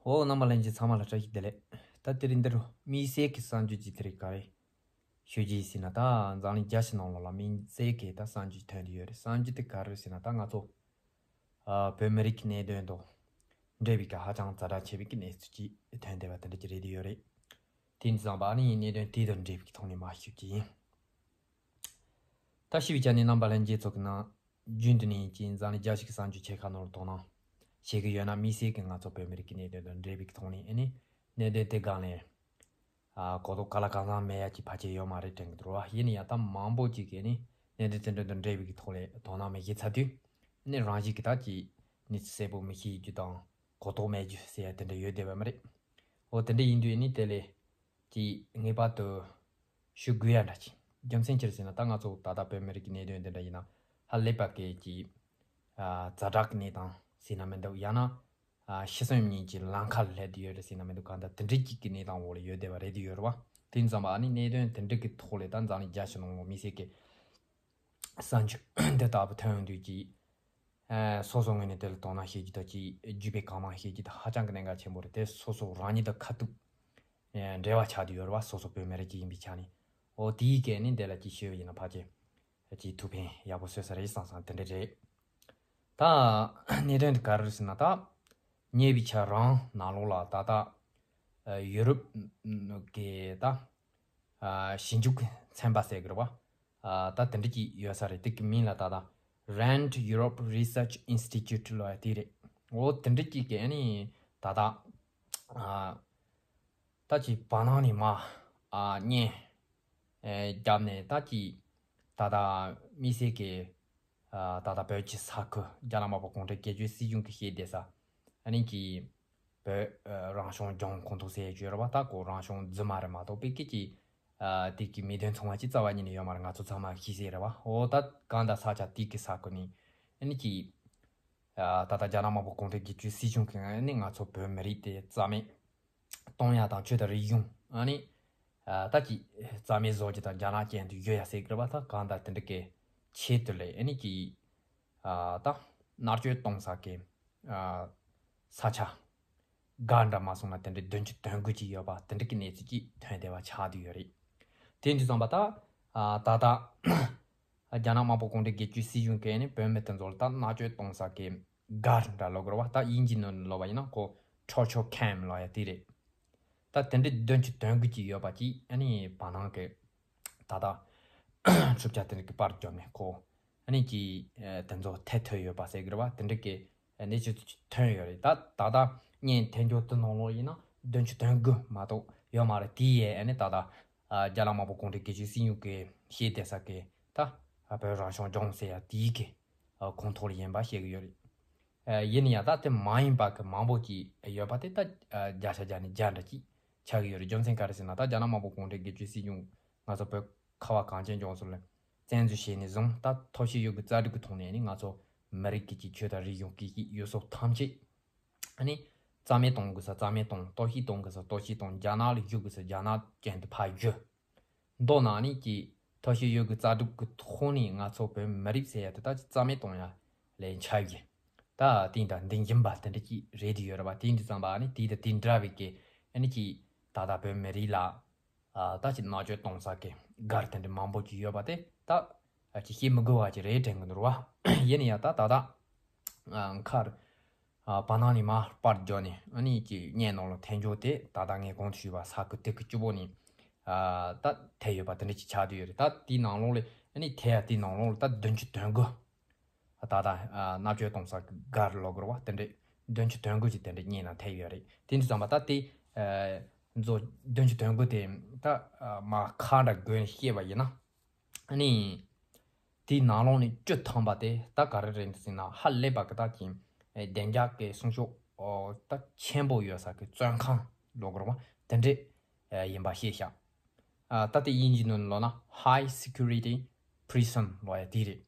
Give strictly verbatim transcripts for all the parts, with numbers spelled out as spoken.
ཨོ། རྣམ་པ་ལྷན་རྒྱས་ཚང་མ་ལ་བཀྲ་ཤིས་བདེ་ལེགས། ད་དེ་རིང་འདིར་དམིགས་བསལ་གྱི་གསར་འགྱུར་ཅིག་དེ་རིང་ག་རེ་ཞུ་རྒྱུ་ཡིན་ཟེར་ན། ད་འཛམ་གླིང་རྒྱ་ཆེ་ནང་ལོགས་ལ་དམིགས་བསལ་གྱི་ད་གསར་འགྱུར་ཐོན་དུ་ཡོད་རེད། གསར་འགྱུར་དེ་ག་རེ་རེད་ཟེར་ན། ད་ང་ཚོ་ཨ་བོད་མི་རིགས་ཀྱི་གནད་དོན་དང་འབྲེལ་བའི་གི་ཧ་ཅང་ཛ་དྲག་ཆེ་བའི་གི་གནས་ཚུལ་ཅིག་ཐོན་བསྡད་པ་དེ་འདྲ་ཅིག་རེད་དུ་ཡོད་རེད། དེ་ཡིན་དུས་ཙམ་པ་ཨ་ནི་གནད་དོན་དེ་དང་འབྲེལ་བའི་གི་ཐོག་ནས་མར་ཞུ་རྒྱུ་ཡིན། ད་ཞུ་བའི་ཆ་ནས་རྣམ་པ་ལྷན་རྒྱས་ཚོ་གི་ནང་རྒྱུན་དུ་ནས་ཀྱི་འཛམ་གླིང་རྒྱ་ཆེ་གི་གསར་འགྱུར་ཆེ་ཁག་ནང་ལ་དོ་སྣང་བྱེད་ཀྱི་ཡོད་ན། དམིགས་བསལ་གྱི་ང་ཚོ་བོད་མི་རིགས་ཀྱི་གནད་དོན་དང་འབྲེལ་བའི་ཐོག་ནས་ཨ་ནི་གནད་དོན་དེ་སྒང་ལ་ཨ་གོ་རྟོགས་ག་ལ་གང་འཚམ་མེད་ཡ་ཅིག་ཕལ་ཆེར་ཡོད་མ་རེད་དྲན་གྱི་འདུག་ར་བ། ཡིན་ན་ཡང་ད་མང་པོ་ཅིག་གིས་ནི་གནད་དོན་དེ་འདྲ་དང་འབྲེལ་བའི་ཐོག་ལ་དོ་སྣང་མི་བྱེད་ཚར་དུས་ནི་རང་བཞིན་གྱི་ད་ཀྱི་གནས་ཚུལ་གསལ་པོ་མི་ཤེས་རྒྱུ་དང་གོ་རྟོགས་མེད་རྒྱུ་ཟེར་ཡ་དེ་འདྲ་ཡོད་བསྡད་པ་མ་རེད། འོ་དེ་འདྲ་ཡིན་དུས་ནི་དེ་ལས་ཀྱི་ངེས་པར་དུ་ཞུ་དགོས་ཡ་འདྲ་ཅིག་རྒྱུ་མཚན་ཅི་རེད་ཟེར་ན། ད་ང་ཚོ་ད་ལྟ་བོད་མི་རིགས་ཀྱི་གནད་དོན་འདི་འདྲ་ཡིན་ན་ཧ་ལས་པ་གི་ཀྱི་ཨ་ཛ་དྲག་གི་གནས་སྟངས་ཟེར་ན་མི་འདུག་ཡང་ན་ཨ་ཤི་གསོན་གཉིས་ཀྱི་ལམ་ཁ་ལ་སླེབས་བསྡད་ཡོད་རེད་ཟེར་ན་མི་འདུག་གང་ལྟར་དེ་འདྲ་ཅིག་གི་གནས་སྟངས་འོག་ལ་ཡོད་བསྡད་པ་རེད་དུ་ཡོད་རེད་བ། དེ་ཡིན་ཙམ་པ་ཨ་ནི་གནད་དོན་དེ་འདྲ་གི་ཐོག་ལ་ད་འཛམ་གླིང་རྒྱ་ཆེ་ནང་ལོགས་དམིགས་བསལ་གྱི་གསར་འགྱུར་འདི་ལྟ་བུ་ཐོན་ཡོང་དུས་ཀྱི་ཨ་སོ་སོ་ངོས་ནས་དེ་ལ་དོ་སྣང་བྱེད་རྒྱུ་དང་ཀྱི་བརྒྱུད་སྤེལ་གང་མང་བྱེད་རྒྱུ་དེ་ཧ་ཅང་གི་གནད་འགག་ཆེན་པོ་རེད། དེ་སོ་སོ་རང་ཉིད་དང་ཁ་ཐུག་ཨ་འབྲེལ་བ་ཆགས་བསྡད་ཡོད་རེད་བ། སོ་སོ་བོད་མི་རིགས་ཅིག་ཡིན་པའི་ཆ་ནས། འོ་དེའི་སྐད་ནས་འདི་ལ་ཅིག་ཤོད་ཡིན་ན་ཕལ་ཆེར་ཅིག་ཐུགས་ཕན་ཡག་པོ་གསོས་ས་རེད་བསམ་བསམ་དེ་འདྲ་རེད། ད་གནད་དོན་དེ་ག་རེ་རེད་ཟེར་ན། ད་ཉེ་བའི་ཆར་རང་ནང་ལོགས་ལ་ད་ལྟ་ཨ་ཡུ་རོབ་ཀྱི་ད་ཨ་ཞིབ་འཇུག་གི་ཚན་པ་ཟེར་གི་རེད་བ། ཨ་ད་དེ་འདྲ་ཅིག་ཡོད་ས་རེད། དེ་གི་མིང་ལ་ད་ལྟ་Rand Europe Research Institute ལབ་ཡ་དེ་རེད། འོ་དེ་འདྲ་ཅིག་གི་ཨ་ནི་ད་ལྟ་ཨ་ད་ཅིག་བར་སྣང་ནས་མར་ཨ་བརྙན་ཨེ་བརྒྱབ་ནས། ད་ཅིག་ད་ལྟ་དམིགས་བསལ་གྱི་ཨ་ད་ལྟ་བོད་ཀྱི་ས་ཁུལ་རྒྱ་ནག་དམར་པོ་གུང་ཁྲན་སྒེར་གཅོད་སྲིད་གཞུང་གིས་བཤད་བསྡད་ས་ཨ་ནི་ཀྱི་བོད་ཨ་རང་སྐྱོང་ལྗོངས་ཁོངས་གཏོགས་ཟེར་ཡ་ཅིག་ཡོད་རེད་བ། ད་ཁོ་རང་སྐྱོང་རྫུན་མ་རེད་མ་གཏོགས་དཔེ་སྐད་ཀྱི་ཨ་དེ་གི་མིང་དོན་མཚུངས་པ་ཅིག་རྩ་བ་ཉིད་ནས་ཡོད་མ་རེད། ང་ཚོ་ཚང་མ་ཤེས་གསལ་རེད་བ། འོ་ད་གང་ལྟར་ས་ཆ་དེ་གི་ས་ཁུལ་ནས་ཨ་ནི་ཀྱི་ཨ་ད་ལྟ་རྒྱ་ནག་དམར་པོ་གུང་ཁྲན་སྒེར་གཅོད་སྲིད་གཞུང་གིས་ཨ་ནི་ང་ཚོ་བོད་མི་རིགས་དེ་རྩ་མེད་གཏོང་ཡ་དང་། ཆོས་དང་རིག་གཞུང་ཨ་ནི་ཨ་ད་ཀྱི་རྩ་མེད་བཟོ་རྒྱུ་དང་རྒྱ་ནག་གྱེན་དུ་གཡུག་ཡ་ཟེར་གི་རེད་བ། ད་གང་ལྟར་དེ་འདྲ་གི་ཆེད་དུ་ལས་ཨ་ནི་ཀྱི་ཨ་ད་མནར་གཅོད་གཏོང་ས་གི་ཨ་ས་ཆ་སྒར་འདྲ་མ་སོང་ན་དེ་འདྲ་བདུན་ཅུ་དོན་དགུ་ཅིག་ཡོད་པ། དེ་འདྲ་གི་གནས་ཚུལ་ཅིག་ཐོན་བསྡད་པ་ཆགས་བསྡད་ཡོད་རེད། དེ་འདྲ་ཙམ་པ་ད་ཨ་ད་ལྟ་རྒྱ་ནག་དམར་པོ་གུང་ཁྲན་སྒེར་གཅོད་སྲིད་གཞུང་གིས་ནི་བོད་མི་དེ་ཚོ་ལ་ད་མནར་གཅོད་གཏོང་ས་གི་སྒར་འདྲ་ལབ་དགོས་རེད་བ། ད་དབྱིན་ཇིའི་ནང་ལབ་པ་ཡིན་ན་ཁོ་torture camp ལབ་ཡ་དེ་རེད། ད་དེ་འདྲའི་བདུན་ཅུ་དོན་དགུ་ཅིག་ཡོད་པ་ཅིག་ཨ་ནི་བར་སྣང་གི་ད་ལྟ་འཕྲུལ་ཆས་དེ་འདྲ་གི་པར་བརྒྱབ་ནས་ཁོ་ཨ་ནི་ཀྱི་ཨ་དེ་ཚོ་ཐེ་ཐོན་ཡོད་པ་ཟེར་གི་རེད་བ། དེ་འདྲ་གི་གནས་ཚུལ་ཐོན་ཡོད་རེད། ད་ད་ལྟ་བརྙན་ཐོན་རྒྱུ་དེ་ནང་ལོགས་ཡིན་ན་བདུན་ཅུ་དོན་དགུ་མ་གཏོགས་ཡོད་མ་རེད། དེ་ཡས་ཨ་ནི་ད་ལྟ་ཨ་རྒྱ་ནག་དམར་པོ་གུང་ཁྲན་སྒེར་གཅོད་སྲིད་གཞུང་གིས་བཤད་བསྡད་ས་གི་ད་ཨ་བོད་རང་སྐྱོང་ལྗོངས་ཟེར་ཡ་དེའི་གི་ཨ་ཁོངས་གཏོགས་ལ་ཡིན་པ་བཤད་གི་ཡོད་རེད། ཨ་ཡིན་ན་ཡང་ད་དེ་མ་ཡིན་པ་གི་མང་པོ་ཅིག་ཡོད་པ་དེ་ད་ཨ་བརྒྱ་ཆ་བརྒྱ་ནས་བརྒྱ་འདྲ་ཅིག་ཆགས་ཀྱི་ཡོད་རེད། རྒྱུ་མཚན་ག་རེ་ཟེར་ན། ད་རྒྱ་ནག་དམར་པོ་གུང་ཁྲན་སྒེར་གཅོད་སྲིད་གཞུང་ང་ཚོ་བོད་ཁ་བ་གངས་ཅན་ལྗོངས་སུ་ལ་བཙན་འཛུལ་བྱས་ནས་བཟུང་། ད་ཐོར་ཞིག་ཡོད་དགུ་རྩ་དྲུག་གི་ཐོག་ནས་ནི་ང་ཚོ་མི་རིགས་ཀྱི་ཀྱི་ཆོས་དང་རིག་གཞུང་སྐད་ཡིག་ཡུལ་སྲོལ་ཐམས་ཅད་ཨ་ནི་རྩ་མེད་གཏོང་དགོས་ས་རྩ་མེད་གཏོང་། གཏོར་བཤིག་གཏོང་དགོས་ས་གཏོར་བཤིག་གཏོང་། རྒྱ་ནག་ལ་བཞུད་དགོས་ས་རྒྱ་ནག་གྱེན་དུ་ཕར་བཞུད། མདོར་ན་ནི་ཀྱི་ཐོར་ཞིག་ཡོད་དགུ་རྩ་དྲུག་གི་ཐོག་ནས་ང་ཚོ་བོད་མི་རིགས་ཟེར་ཡ་དེ་ད་ཅི་རྩ་མེད་གཏོང་ཡ་ལས་འཆར་གི་ད་དེང་དང་འདི་ཡིན་པ་དེ་འདྲ་ཅིག་རེད་དུ་ཡོད་རེད་བ། དེ་འདི་ཙམ་པ་ནི་དེ་དང་དེ་འདྲ་བའི་གི་ཨ་ནི་ཀྱི་ད་ལྟ་བོད་མི་རིགས་ལ་ཨ་ད་ཅི་མནར་གཅོད་གཏོང་ས་གི་སྒར་དེ་འདྲ་མང་པོ་ཅིག་ཡོད་པ་དེ་ད་ཨ་ཅི་བཤད་མི་དགོས་པ་ཅིག་རེད་དྲན་གི་འདུག་རེད་བ། ཡིན་ན་ཡང་ད་ད་ལྟ་ཨ་མཁར་ཨ་བར་སྣང་ནས་མར་པར་བརྒྱབ་ནས་ཨ་ནི་ཀྱི་བརྙན་ནང་ལ་ཐོན་རྒྱུ་དེ་ད་ལྟ་ངས་གོང་དུ་ཞུས་པ་ས་ཁུལ་དེ་གི་སྤྱི་བོ་ནས་ཨ་ད་ཐེབས་ཡོད་པ་དེ་འདྲ་ཅིག་ཆགས་བསྡད་ཡོད་རེད། ད་དེའི་ནང་ལོགས་ལ་ཨ་ནི་ཐེབས་ཡ་དེའི་ནང་ལོགས་ལ་ད་བདུན་ཅུ་དོན་དགུ་ད་ལྟ་ཨ་མནར་གཅོད་གཏོང་ས་གི་སྒར་ལབ་དགོས་རེད་བ། དེ་འདྲ་བདུན་ཅུ་དོན་དགུ་ཅིག་དེ་འདྲ་བརྙན་ནང་ཐེབས་ཡོད་རེད། དེ་འདྲ་ཙམ་པ་ད་དེ་ཨ་མཛོ་བདུན་ཅུ་དོན་དགུ་དེ་ད་ཨ་མར་ཁ་འདྲ་བགོས་ནས་བཤད་པ་ཡིན་ན། ཨ་ནི། དེའི་ནང་ལོགས་ནས་བཅུ་ཐམ་པ་དེ་ད་ག་རེ་རེད་ཟེར་ན། ཧ་ལས་པ་གི་ད་ཀྱི་ཨེ་བདེ་འཇགས་ཀྱི་སྲུང་སྐྱོབ་ཨོ་ད་ཆེན་པོ་ཡོད་ས་གི་བཙོན་ཁང་ལབ་དགོས་རེད་བ། དེ་འདྲས་ཨེ་ཡིན་པ་ཤེས་ཤག་ཨ་ད་དེ་དབྱིན་ཇིའི་ནང་ལབ་ན་High Security Prison ལབ་ཡ་དེ་རེད།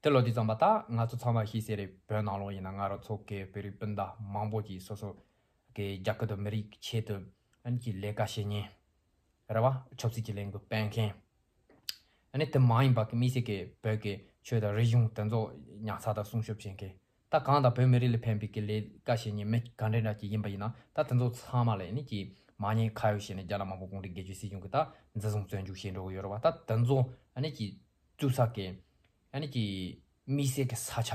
དེ་ལབ་དུས་ཙམ་པ་ད་ང་ཚོ་ཚང་མ་ཤེས་གསལ་རེད། བོད་ནང་ལོགས་ཡིན་ན་ང་རང་ཚོ་གི་བོད་རིགས་སྤུན་ཟླ་མང་པོ་ཅིག་སོ་སོ་གི་རྒྱལ་ཁབ་དང་མི་རིགས་ཀྱི་ཆེད་དུ་ཨ་ནི་ཀྱི་ལས་ཀ་བྱེད་མཁན་རེད་བ། ཆབ་སྲིད་ཀྱི་ལས་འགུལ་སྤེལ་མཁན། ཨ་ནི་དེ་མ་ཡིན་པ་གི་དམིགས་བསལ་གྱི་བོད་ཀྱི་ཆོས་དང་རིག་གཞུང་དེ་ཚོ་ཉར་ཚགས་དང་སྲུང་སྐྱོབ་བྱེད་མཁན་ ད་གང་ལྟར་བོད་མི་རིགས་ལ་ཕན་པའི་གི་ལས་ཀ་བྱེད་མཁན་མི་ག་འདྲ་འདྲ་ཅིག་ཡིན་པ་ཡིན་ན། ད་དེ་ཚོ་ཚང་མ་ལ་ཨ་ནི་ཅིག་མ་ཉེས་ཁ་གཡོགས་བྱས་ནས་རྒྱ་ནག་དམར་པོ་གུང་ཁྲན་སྒེར་གཅོད་སྲིད་གཞུང་གིས་ད་འཛིན་བཟུང་བཙོན་འཇུག་བྱེད་འགྲོ་གི་ཡོད་རེད་བ། ད་དེ་ཚོ་ཨ་ནི་ཅིག་བཙུགས་ས་གི་ཨ་ནི་ཅིག་དམིགས་བསལ་གྱི་ས་ཆ།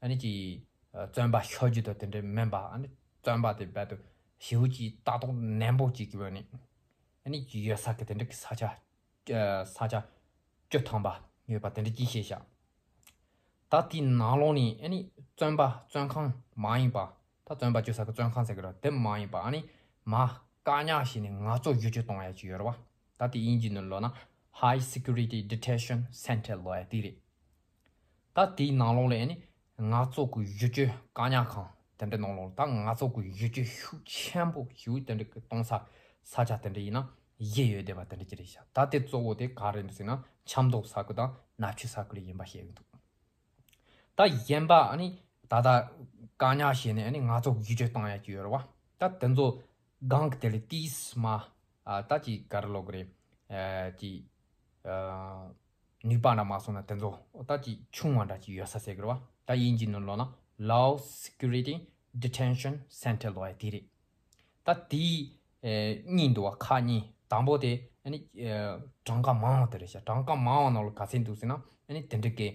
ཨ་ནི་ཅིག་བཙོན་པ་ཤོར་རྒྱུ་དང་དེ་འདྲ་མིན་པ། ཨ་ནི་བཙོན་པ་དེ་རྦད་དེ་ཞེ་པོ་ཅིག་ལྟ་རྟོག་ནན་པོ་ཅིག་གི་འོག་ནས་ཨ་ནི་ཅིག་ཡོད་ས་གི་དེ་འདྲ་གི་ས་ཆ། ས་ཆ་བཅུ་ཐམ་པ་ཡོད་པ་དེ་འདྲ་ཅིག་བཤད་བཞག་ད་དེའི་ནང་ལོགས་ནས་ཨ་ནི་བཙོན་པ་བཙོན་ཁང་མ་ཡིན་པ། ད་བཙོན་པ་བཅུག་ས་གི་བཙོན་ཁང་ཟེར་གི་རེད། དེ་མ་ཡིན་པ་ཨ་ནི་མར་བཀག་ཉར་བྱས་ནས་ངལ་རྩོལ་བསྒྱུར་བཅོས་གཏོང་ཡ་ཅིག་ཡོད་རེད་བ། ད་དེ་དབྱིན་ཇིའི་ནང་ལོགས་ན་High Security Detention Center ལབ་ཡ་དེ་རེད། ད་དེའི་ནང་ལོགས་ལ་ཨ་ནི་ངལ་རྩོལ་གྱི་བསྒྱུར་བཅོས་བཀག་ཉར་ཁང་དེ་འདྲའི་ནང་ལོགས་ལ། ད་ངལ་རྩོལ་གྱི་བསྒྱུར་བཅོས་ཤུགས་ཆེན་པོ་ཞེ་པོ་དེ་འདྲ་གི་གཏོང་ས་ས་ཆ་དེ་འདྲ་ཡིན་ན་བཞི་ཡོད་བསྡད་པ་དེ་འདྲ་ཅིག་རེད་ཤག་ད་དེ་གཙོ་བོ་དེ་ག་རེ་རེད་ཟེར་ན་ཆབ་མདོ་ས་ཁུལ་དང་ནག་ཆུ་ས་ཁུལ་ཡིན་པ་བཤད་ཀྱི་འདུག་ད་གཞན་པ་ཨ་ནི་ད་ལྟ་བཀག་ཉར་བྱས་ནས་ཨ་ནི་ངལ་རྩོལ་བསྒྱུར་བཅོས་གཏོང་ཡ་ཅིག་ཡོད་རེད་བ། ད་དེ་ཚོ་སྒང་གི་དེ་ལས་ཏིས་མ་ཨ་ད་ཅིག་ག་རེ་ལབ་དགོས་རེད། ཨ་ཅིག་ཨ་ནུས་པ་འདྲ་མ་སོང་ན་དེ་ཚོ་ད་ཅིག་ཆུང་བ་འདྲ་ཅིག་ཡོད་ས་ཟེར་གི་རེད་བ། ད་དབྱིན་ཇིའི་ནང་ལོགས་ན་Low Security Detention Center ལབ་ཡ་དེ་རེད། ད་དེའི་ཨེ་གཉིས་འདུག་བ། ཁག་གཉིས། དང་པོ་དེ་ཨ་ནི་ཨེ་གྲངས་ཀ་མང་བ་དེ་རེད་ཤག་གྲངས་ཀ་མང་བ་ནང་ལ་ག་ཚད་འདུག་ཟེར་ན་ཨ་ནི་དེ་འདྲ་གི་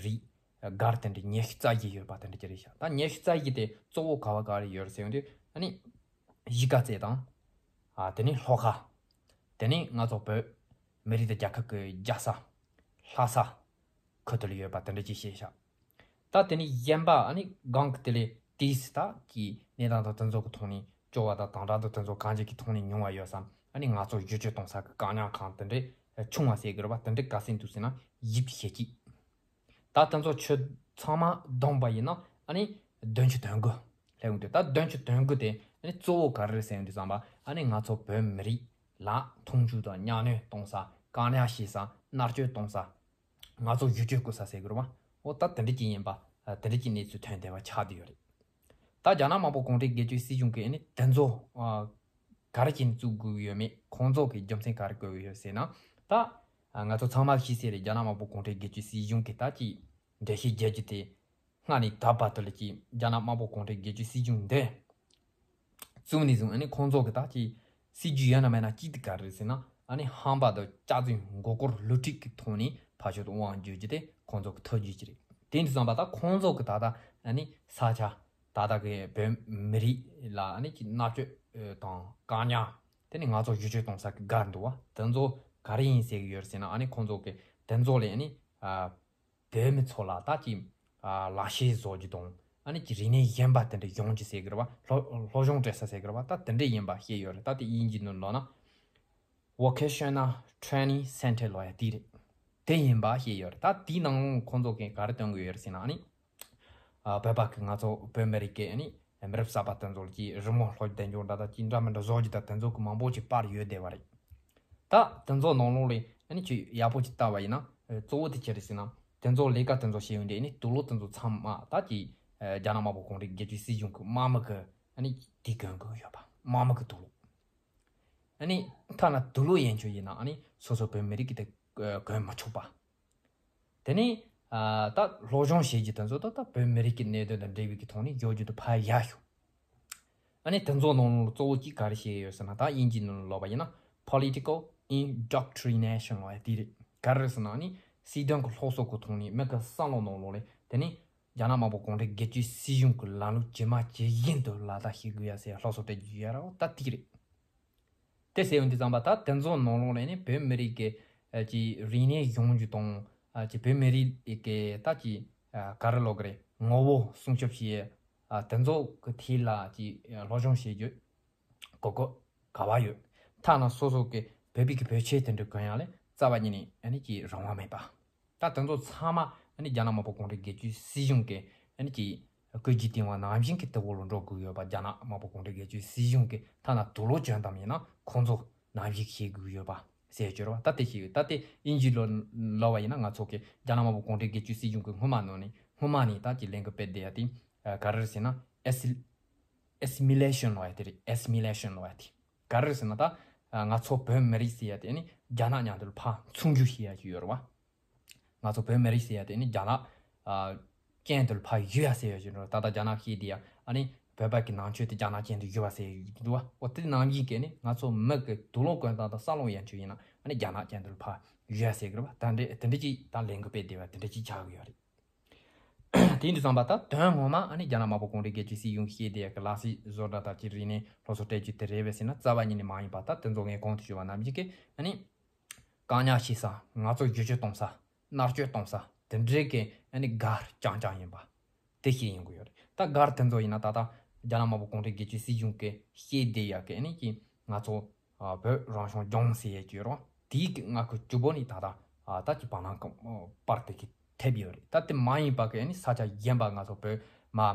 རིགས་སྒར་དེ་འདྲ་ཉི་ཤུ་རྩ་བཞི་ཡོད་པ་དེ་འདྲ་ཅིག་རེད་ཤག་ད་ཉི་ཤུ་རྩ་བཞི་དེ་གཙོ་བོ་ག་བ་ག་རེ་ཡོད་རེད་ཟེར་ཡོང་དུས་ཨ་ནི་གཞིས་ཀ་རྩེ་དང་། ཨ་དེ་ནས་ལྷོ་ཁ། དེ་ནས་ང་ཚོ་བོད་མི་རིགས་དང་རྒྱལ་ཁབ་ཀྱི་རྒྱལ་ས་ལྷ་ས་ཁུལ་དེ་ལ་ཡོད་པ་དེ་འདྲ་ཅིག་བཤད་ཤག་ད་དེ་ནས་གཞན་པ་ཨ་ནི་སྒང་གི་དེ་ལས་ཏིས་ད་ཀྱི་གནས་སྟངས་དང་དེ་ཚོ་གི་ཐོག་ནས་སྐྱོ་བ་དང་དང་བྲལ་དང་དེ་ཚོ་གང་ཅིག་གི་ཐོག་ནས་མྱོང་བ་ཡོད་ས། ཨ་ནི་ང་ཚོ་བསྒྱུར་བཅོས་གཏོང་ས་གི་བཀག་ཉར་ཁང་དེ་འདྲའི་ཆུང་བ་ཟེར་གི་རེད་བ། དེ་འདྲའི་ག་ཚད་འདུག་ཟེར་ན་བཞི་བཅུ་ཞེ་གཅིག་ད་དེ་ཚོ་ཆུ་ཚང་མ་བསྡོམས་པ་ཡིན་ན་ཨ་ནི་བདུན་ཅུ་དོན་དགུ་སླེབས་ཡོང་དུས། ད་བདུན་ཅུ་དོན་དགུ་དེ་ཨ་ནི་གཙོ་བོ་ག་རེ་རེད་ཟེར་ཡོང་དུས་ཙམ་པ་ཨ་ནི་ང་ཚོ་བོད་མི་རིགས་ལ་མཐོང་ཆུང་དང་གཉའ་གནོན་གཏོང་ས། བཀག་ཉར་བྱེད་ས། མནར་གཅོད་གཏོང་ས། ང་ཚོ་བསྒྱུར་བཅོས་བཀོད་ས་ཟེར་གི་རེད་བ། འོ་ད་དེ་འདྲ་ཅིག་ཡིན་པ། དེ་འདྲ་ཅིག་གནས་ཚུལ་ཐོན་བསྡད་པ་ཆགས་བསྡད་ཡོད་རེད། ད་རྒྱ་ནག་དམར་པོ་གུང་ཁྲན་སྒེར་གཅོད་སྲིད་གཞུང་གིས་ཨ་ནི་དེ་ཚོ་ཨ་ག་རེ་བྱས་ནས་བཙུགས་དགོས་ཀྱི་ཡོད་མེད། ཁོང་ཚོ་གི་རྒྱུ་མཚན་ག་རེ་བཀོད་ཀྱི་ཡོད་ཟེར་ན། ད་ང་ཚོ་ཚང་མ་ཤེས་གསལ་རེད། རྒྱ་ནག་དམར་པོ་གུང་ཁྲན་སྒེར་གཅོད་སྲིད་གཞུང་གིས་ད་ཅིག་འགྲེལ་བཤད་རྒྱག་རྒྱུ་དེ་སྔ་ནས་ད་བར་དུ་ལ་ཅིག་རྒྱ་ནག་དམར་པོ་གུང་ཁྲན་སྒེར་གཅོད་སྲིད་གཞུང་འདི་བཙུགས་ནས་བཟུང་ཨ་ནི་ཁོང་ཚོ་གི་ད་ཅིག་སྲིད་ཇུས་ཡོད་ན་མེད་ན་གཅིག་དེ་ག་རེ་རེད་ཟེར་ན། ཨ་ནི་ཧམ་པ་དང་སྐྱག་རྫུན་མགོ་སྐོར་བསླུ་བྲིད་ཀྱི་ཐོག་ནས་ཕར་ཕྱོགས་དབང་བསྒྱུར་རྒྱུ་དེ་ཁོང་ཚོ་གི་ཐབས་ཇུས་ཅིག་རེད། དེ་འདྲ་བསམ་པ་ད་ཁོང་ཚོ་གི་ད་ལྟ་ཨ་ནི་ས་ཆ་ད་ལྟ་གི་བོད་མི་རིགས་ལ་ཨ་ནི་ཅིག་མནར་གཅོད་དང་བཀག་ཉར། དེ་ནི་ང་ཚོ་བསྒྱུར་བཅོས་གཏོང་ས་གི་སྒར་འདུག་བ། དེ་ཚོ་ག་རེ་ཡིན་ཟེར་གི་ཡོད་རེད་ཟེར་ན། ཨ་ནི་ཁོང་ཚོ་གི་དེ་ཚོ་ལས་ཨ་ནི་ཨ་བོད་མི་ཚོ་ལ་ད་ཅིག་ཨ་ལག་ཤེས་བཟོ་རྒྱུ་དང་ཨ་ནི་ཅིག་རིག་གནས་གཞན་པ་དེ་འདྲ་ཡོང་རྒྱུ་ཟེར་གི་རེད་བ། སློབ་སློབ་སྦྱོང་སྤྲད་ས་ཟེར་གི་རེད་བ། ད་དེ་འདྲ་ཡིན་པ་བཤད་ཡོད་རེད། ད་དེ་དབྱིན་ཇིའི་ནང་ལོགས་ན་Vocational Training Center ལབ་ཡ་དེ་རེད། དེ་ཡིན་པ་བཤད་ཡོད་རེད། ད་དེའི་ནང་ཁོང་ཚོ་གིས་ག་རེ་སྟོན་གི་ཡོད་རེད་ཟེར་ན། ཨ་ནི་ཨ་བོད་པ་གི་ང་ཚོ་བོད་མི་རིགས་ཀྱི་ཨ་ནི་མི་རབས་གསར་པ་དེ་ཚོ་ལ་ཅིག་རི་མོ་ལྷོ་རྒྱ་འཇོག་འདྲ་ད་ཅིག་འདྲ་མི་འདྲ་བཟོ་རྒྱུ་ད་དེ་ཚོ་གི་མང་པོ་ཅིག་པར་ཡོད་བསྡད་པ་རེད། ད་དེ་ཚོ་ནང་ལོགས་ལས་ཨ་ནི་ཅིག་ཡག་པོ་ཅིག་ལྟ་བ་ཡིན་ན་གཙོ་བོ་དེ་ཅི་རེད་ཟེར་ན། དེ་ཚོ་ལས་ཀ་དེ་ཚོ་བྱེད་ཡོང་དུས་ཨ་ནི་དུག་ལོག་དེ་ཚོ་ཚང་མ་ད་ཅིག་རྒྱ་ནག་དམར་པོ་གུང་ཁྲན་སྒེར་གཅོད་སྲིད་གཞུང་གི་དམག་མི་གི་ཨ་ནི་དེ་གོན་དགོས་ཡོད་པ། དམག་མི་གི་དུག་ལོག་ཨ་ནི་ཐ་ན་དུག་ལོག་ཡན་ཆོད་ཡིན་ན་ཨ་ནི་སོ་སོ་བོད་མི་རིགས་ཀྱི་དེ་གོན་མི་ཆོག་པ། དེ་ནས་ཨ་ད་སློབ་སྦྱོང་བྱེད་རྒྱུ་དེ་ཚོ་ད་ད་བོད་མི་རིགས་ཀྱི་གནད་དོན་དང་འབྲེལ་བའི་གི་ཐོག་ནས་བཟོ་རྒྱུ་དེ་ཕར་ཡར་ཞུ། ཨ་ནི་དེ་ཚོ་ནང་ལོགས་གཙོ་བོ་གཅིག་ག་རེ་བྱས་ཡོད་ཟེར་ན། ད་དབྱིན་ཇིའི་ནང་ལོགས་ལབ་པ་ཡིན་ན་Political Indoctrination ལབ་ཡ་དེ་རེད། ག་རེ་རེད་ཟེར་ན་ཨ་ནི་སྲིད་དོན་གྱི་སློབ་གསོ་གི་ཐོག་ནས་མི་གི་བསམ་བློ་ནང་ལོགས་ལ་དེ་ནས་རྒྱ་ནག་དམར་པོ་གུང་ཁྲན་སྒེར་གཅོད་སྲིད་གཞུང་གི་ལམ་ལུགས་ཇི་མ་ཇི་བཞིན་དུ་ལག་བསྟར་བྱེད་དགོས་ཡ་ཟེར་སློབ་གསོ་སྤྲད་རྒྱུ་ཡ་ར་ད་དེ་རེད། དེ་ཟེར་ཡོང་དུས་ཙམ་པ་ད་དེ་ཚོ་ནང་ལོགས་ལ་ནི་བོད་མི་རིགས་ཀྱི་ཨ་ཀྱི་རིག་གནས་སྦྱོང་རྒྱུ་དང་ཨ་ཀྱི་བོད་མི་རིགས་ཀྱི་ད་ཀྱི་ཨ་ག་རེ་ལབ་དགོས་རེད། ངོ་བོ་སྲུང་སྐྱོབ་བྱེད་ཨ་དེ་ཚོ་གི་ཐད་ལ་ཀྱི་སློབ་སྦྱོང་བྱེད་རྒྱུ་གོ་སྐབས་ག་བ་ཡོད། ཐ་ན་སོ་སོ་གི་བོད་པའི་གི་བོད་ཆས་དེ་འདྲ་གོན་ཡ་ལས་རྩ་བ་ཉིད་ནས་ཨ་ནི་ཀྱི་རང་དབང་མེད་པ། ད་དེ་ཚོ་ཚང་མ་ཨ་ནི་རྒྱ་ནག་དམར་པོ་གུང་ཁྲན་སྒེར་གཅོད་སྲིད་གཞུང་གི་ཨ་ནི་ཀྱི་བཀོད་ཇུས་བཏིང་བ་ནང་བཞིན་གྱི་དེ་བོ་ལ་འགྲོ་དགོས་ཡོད་པ། རྒྱ་ནག་དམར་པོ་གུང་ཁྲན་སྒེར་གཅོད་སྲིད་གཞུང་གི་ཐ་ན་དུག་ལོག་གྱོན་དམ་ཡིན་ན་ཁོང་ཚོ་ནང་བཞིན་བྱེད་དགོས་ཡོད་པ་ཟེར་གྱི་རེད་བ། ད་དེ་ཞིག་ཡོད། ད་དེ་དབྱིན་ཇི་ལོ་ལབ་པ་ཡིན་ན་ང་ཚོ་གི་རྒྱ་ནག་དམར་པོ་གུང་ཁྲན་སྒེར་གཅོད་སྲིད་གཞུང་གི་སྔོན་མ་ནང་ནས་སྔོན་མ་ནས་ད་ཀྱི་ལས་འགུལ་སྤེལ་བསྡད་ཡ་དེ་ག་རེ་རེད་ཟེར་ན་ཨེ་སི་ཨེ་སི་མི་ལེ་ཤོན་ལབ་ཡ་དེ་རེད། ཨེ་སི་མི་ལེ་ཤོན་ལབ་ཡ་དེ་ག་རེ་རེད་ཟེར་ན། ད་ང་ཚོ་བོད་མི་རིགས་ཟེར་ཡ་དེ་ནི་རྒྱ་ནག་མཉམ་དུ་ཕར་མཚུངས་རྒྱུ་བྱེད་ཡ་ཅིག་ཡོད་རེད་བ། ང་ཚོ་བོད་མི་རིགས་ཟེར་ཡ་དེ་ནི་རྒྱ་ནག་ཨ་ ཅན་དུ་ཕར་བཞུད་ཡ་ཟེར་ཡ་ཞིག་འགྲོ། ད་ལྟ་རྒྱ་ནག་བཤད་དེ་ཡ་ཨ་ནི་བོད་པ་གི་ནང་ཆོས་དེ་རྒྱ་ནག་ཅན་དུ་བཞུད་པ་ཟེར་ཡ་འདུག་བ། འོ་དེ་ནང་བཞིན་གྱི་ནི་ང་ཚོ་མི་གི་དུག་ལོག་གོན་སྟངས་དང་ས་ལོག་ཡན་ཆོད་ཡིན་ན་ཨ་ནི་རྒྱ་ནག་ཅན་དུ་ཕར་བཞུད་ཡ་ཟེར་གི་རེད་བ། ད་འདྲེ་དེ་འདྲ་ཅིག་ད་ལས་འགུལ་སྤེལ་བསྡད་པ་དེ་འདྲ་ཅིག་ཆགས་གི་ཡོད་རེད། དེ་འདྲ་བསམ་པ་ད་དོན་ངོ་མ་ཨ་ནི་རྒྱ་ནག་དམར་པོ་གུང་ཁྲན་རྒྱལ་གཅེས་སྲིད་གཞུང་གིས་བཤད་དེ་ཡ་གི་ལག་རྩལ་བཟོ་གྲྭ་དང་ཅིག་རིག་གནས་སློབ་གསོ་སྤྲད་རྒྱུ་དེ་རེད་པས་ཟེར་ན་རྩ་བ་ཉིད་ནས་མ་ཡིན་པ། ད་དེ་ཚོ་ངས་གོང་དུ་ཞུས་པ་ནང་བཞིན་གྱི་ཨ་ནི་བཀག་ཉར་བྱེད་ས། ང་ཚོ་བསྒྱུར་བཅོས་གཏོང་ས། མནར་གཅོད་གཏོང་ས་དེ་འདྲའི་གི་ཨ་ནི་སྒར་རྐྱང་རྐྱང་ཡིན་པ་དེ་བཤད་ཡོང་གི་ཡོད་རེད། ད་སྒར་དེ་ཚོ་ཡིན་ན་ད་ལྟ་རྒྱ་ནག་དམར་པོ་གུང་ཁྲན་རྒྱལ་གཅེས་སྲིད་གཞུང་གིས་བཤད་བསྡད་ཡ་གི་ཨ་ནི་ཀྱི་ང་ཚོ་ཨ་བོད་རང་སྐྱོང་ལྗོངས་ཟེར་ཡས་ཀྱི་ཡོད་རེད་བ། དེའི་གི་མངའ་ཁུལ་བཅུ་པོ་ནི་ད་ལྟ་ཨ་ད་ཀྱི་བར་སྣང་གི་པར་དེ་གི་ཐེབས་ཡོད་རེད། ད་དེ་མ་ཡིན་པ་གི་ཨ་ནི་ས་ཆ་གཞན་པ་ང་ཚོ་བོད་མ་ཨ་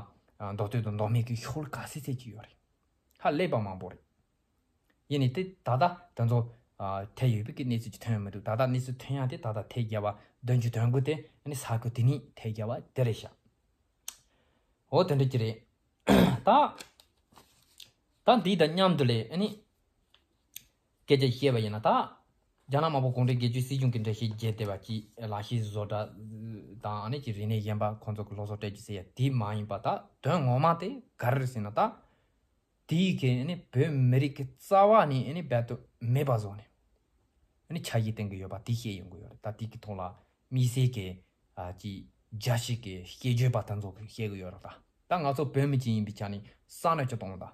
མདོ་སྟོད་དང་མདོ་སྨད་ཀྱི་ཤོར་ག་སེ་སེ་ཀྱི་ཡོད་རེད། ཧ་ལས་པ་མང་པོ་རེད། ཡིན་ནའི་དེ་ད་ལྟ་དེ་ཚོ་ཨ་ཐེབས་ཡོད་པའི་གི་གནས་ཚུལ་ཅིག་ཐོན་ཡོད་མི་འདུག་ད་ལྟ་གནས་ཚུལ་ཐོན་ཡ་དེ་ད་ལྟ་ཐེབས་བརྒྱབ་པ་བདུན་ཅུ་དོན་དགུ་དེ་ཨ་ནི་ས་ཁུལ་དེ་ནས་ཐེབས་བརྒྱབ་པ་དེ་རེད་ཤག་འོ་དེ་འདྲ་ཅིག་རེད། ད་ད་འདི་དང་མཉམ་དུ་ལས་ཨ་ནི་སྐད་ཆ་བཤད་པ་ཡིན་ན་ད་རྒྱ་ནག་དམར་པོ་གུང་ཁྲན་རྒྱལ་གཅེས་སྲིད་གཞུང་གི་འགྲེལ་བཤད་བརྒྱབ་བསྡད་པ་ཅིག་ལག་ཤེས་བཟོ་གྲྭ་དང་ཨ་ནི་ཅིག་རིག་གནས་གཞན་པ་ཁོང་ཚོ་གི་སློབ་གསོ་སྤྲད་རྒྱུ་ཟེར་ཡ་དེ་མ་ཡིན་པ། ད་དོན་ངོ་མ་དེ་ག་རེ་རེད་ཟེར་ན་ད། དེའི་གི་ཨ་ནི་བོད་མི་རིགས་ཀྱི་རྩ་བ་ནས་ཨ་ནི་རྦད་དེ་མེད་པ་བཟོ་ནས་ཨ་ནི་འཆར་གཞི་བཏིང་གི་ཡོད་པ་དེ་བཤད་ཡོང་གི་ཡོད་རེད། ད་དེ་གི་ཐོག་ལ་དམིགས་བསལ་གྱི་ཨ་ཅིག་རྒྱ་ཞིག་གི་སྐད་བརྗོད་པ་དེ་ཚོ་གི་བཤད་གི་ཡོད་རེད། ད་ད་ང་ཚོ་བོད་མི་ཅིག་ཡིན་པའི་ཆ་ནས་བསམ་བློ་ཅིག་གཏོང་ད།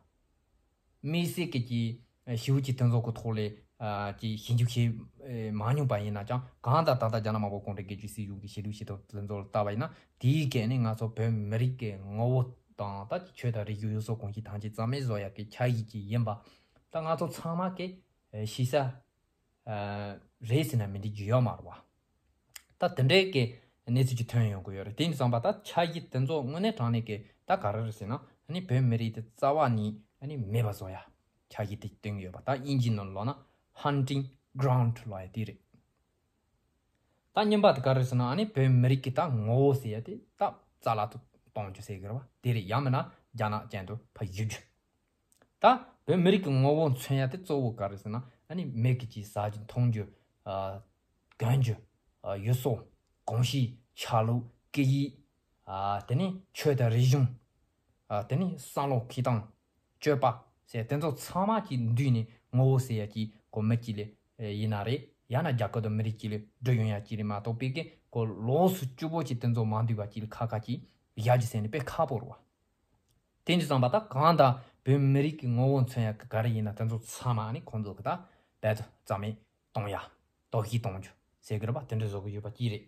དམིགས་བསལ་གྱི་ཅིག་ཞི་བོ་ཅིག་དེ་ཚོ་གི་ཐོག་ལས་ཨ་ཅིག་ཞིབ་འཇུག་བྱེད་མ་མྱོང་པ་ཡིན་ན་ཅང་གང་ལྟར་ད་ལྟ་རྒྱ་ནག་དམར་པོ་གུང་ཁྲན་རྒྱལ་གཅེས་སྲིད་གཞུང་གི་ཞི་ལུགས་ཞི་ཐོག་དེ་ཚོ་ལ་ལྟ་བ་ཡིན་ན་དེའི་གི་ཨ་ནི་ང་ཚོ་བོད་མི་རིགས་ཀྱི་ངོ་བོ་དང་ད་ཆོས་དང་རིག་གཞུང་ཡུལ་སྲོལ་གོམས་གཤིས་ཐམས་ཅད་རྩ་མེད་བཟོ་ཡག་གི་འཆར་གཞི་ཅིག་ཡིན་པ་ད་ང་ཚོ་ཚང་མ་གི་ཤེས་ས་རེད་ཟེར་ན་མི་འགྲིག་རྒྱུ་ཡོད་མ་རེད་བ། ད་དེ་འདྲའི་གི་གནས་ཚུལ་ཅིག་ཐོན་ཡོང་གི་ཡོད་རེད། དེ་ཡིན་དུས་ཙམ་པ་ད་འཆར་གཞི་དེ་ཚོ་དངོས་གནས་དྲང་གནས་ཀྱི་ད་ག་རེ་རེད་ཟེར་ན་ཨ་ནི་བོད་མི་རིགས་དེ་རྩ་བ་ནས་ཨ་ནི་མེད་པ་བཟོ་ཡ་འཆར་གཞི་དེ་བཏིང་ཡོད་པ། ད་དབྱིན་ཇིའི་ནང་ལོགས་ན་Hunting Ground་ལབ་ཡ་དེ་རེད། ད་གཉིས་པ་དེ་ག་རེ་ཟེར་ན་ཨ་ནི་བོད་མི་རིགས་ཀྱི་ད་ངོ་བོ་ཟེར་ཡ་དེ་ད་རྩ་བརླག་ཏུ་གཏོང་རྒྱུ་ཟེར་གི་རེད་བ། དེ་རེད། ཡང་མིན་ན་རྒྱ་ནག་ཅན་དུ་ཕར་བསྒྱུར་རྒྱུ། ད་བོད་མི་རིགས་ཀྱི་ངོ་བོ་མཚོན་ཡ་དེ་གཙོ་བོ་ག་རེ་ཟེར་ན་ཨ་ནི་མི་གི་ཅིག་ཟ་རྒྱུ་འཐུང་རྒྱུ་ཨ་གོན་རྒྱུ་ཨ་ཡུལ་སྲོལ་གོམས་གཤིས་ཆ་ལུགས་སྐད་ཡིག་ཨ་དེ་ནས་ཆོས་དང་རིག་གཞུང་ཨ་དེ་ནས་བསམ་བློ་འཁྱེར་སྟངས། སྤྱོད་པ་ཟེར་དེ་ཚོ་ཚང་མ་གཅིག་འདུས་ནས་ངོ་བོ་ཟེར་ཡ་གཅིག་གོ་མི་གཅིག་ལས་ཡིན་ན་རེད། ཡང་ན་རྒྱ་གར་དང་མི་རིགས་གཅིག་ལས་འདུས་ཡོང་ཡ་གཅིག་རེད་མ་གཏོགས་པའི་གི་གོ་ལོགས་སུ་གཅིག་པོ་གཅིག་དེ་ཚོ་མ་འདུས་པ་གཅིག་ལས་ཁ་ཁ་གཅིག་བཞག་རྒྱུ་ཟེར་ནས་དཔེ་ཁག་པོ་རེད་བ། དེ་འདྲ་བསམ་པ་ད་གང་ལྟར་བོད་མི་རིགས་ཀྱི་ངོ་བོ་མཚོན་ཡ་གི་ག་རེ་ཡིན་ན་དེ་ཚོ་ཚང་མ་ནི་ཁོང་ཚོ་གི་ད་རྦད་དེ་རྩ་མེད་གཏོང་ཡ། དོར་ཞི་གཏོང་རྒྱུ་ཟེར་གི་རེད་པ། དེ་འདྲ་བཟོ་གི་ཡོད་པ་གཅིག་རེད།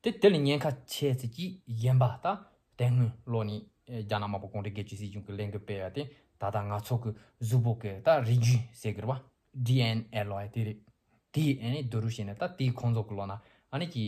དེ་དེ་ལ་ཉེན་ཁ་ཆེ་ཚད་ཀྱི་ཡིན་པ་ད་དེ་སྔོན་ལོ་ནས་རྒྱ་ནག་དམར་པོ་གུང་ཁྲན་རྒྱལ་གཅེས་སྲིད་གཞུང་གི་ལས་འགུལ་སྤེལ་ཡ་དེ་ད་ལྟ་ང་ཚོ་གི་གཟུགས་པོ་གི་ད་རིགས་རྒྱུད་ཟེར་གི་རེད་པ། ཌི་ཨེན་ཨེ་ལབ་ཡ་དེ་རེད། དེ་ཨ་ནི་བསྡུ་རུབ་བྱས་ནས་ད་དེའི་ཁོང་ཚོ་གི་ལོ་ན་ཨ་ནི་ཀྱི་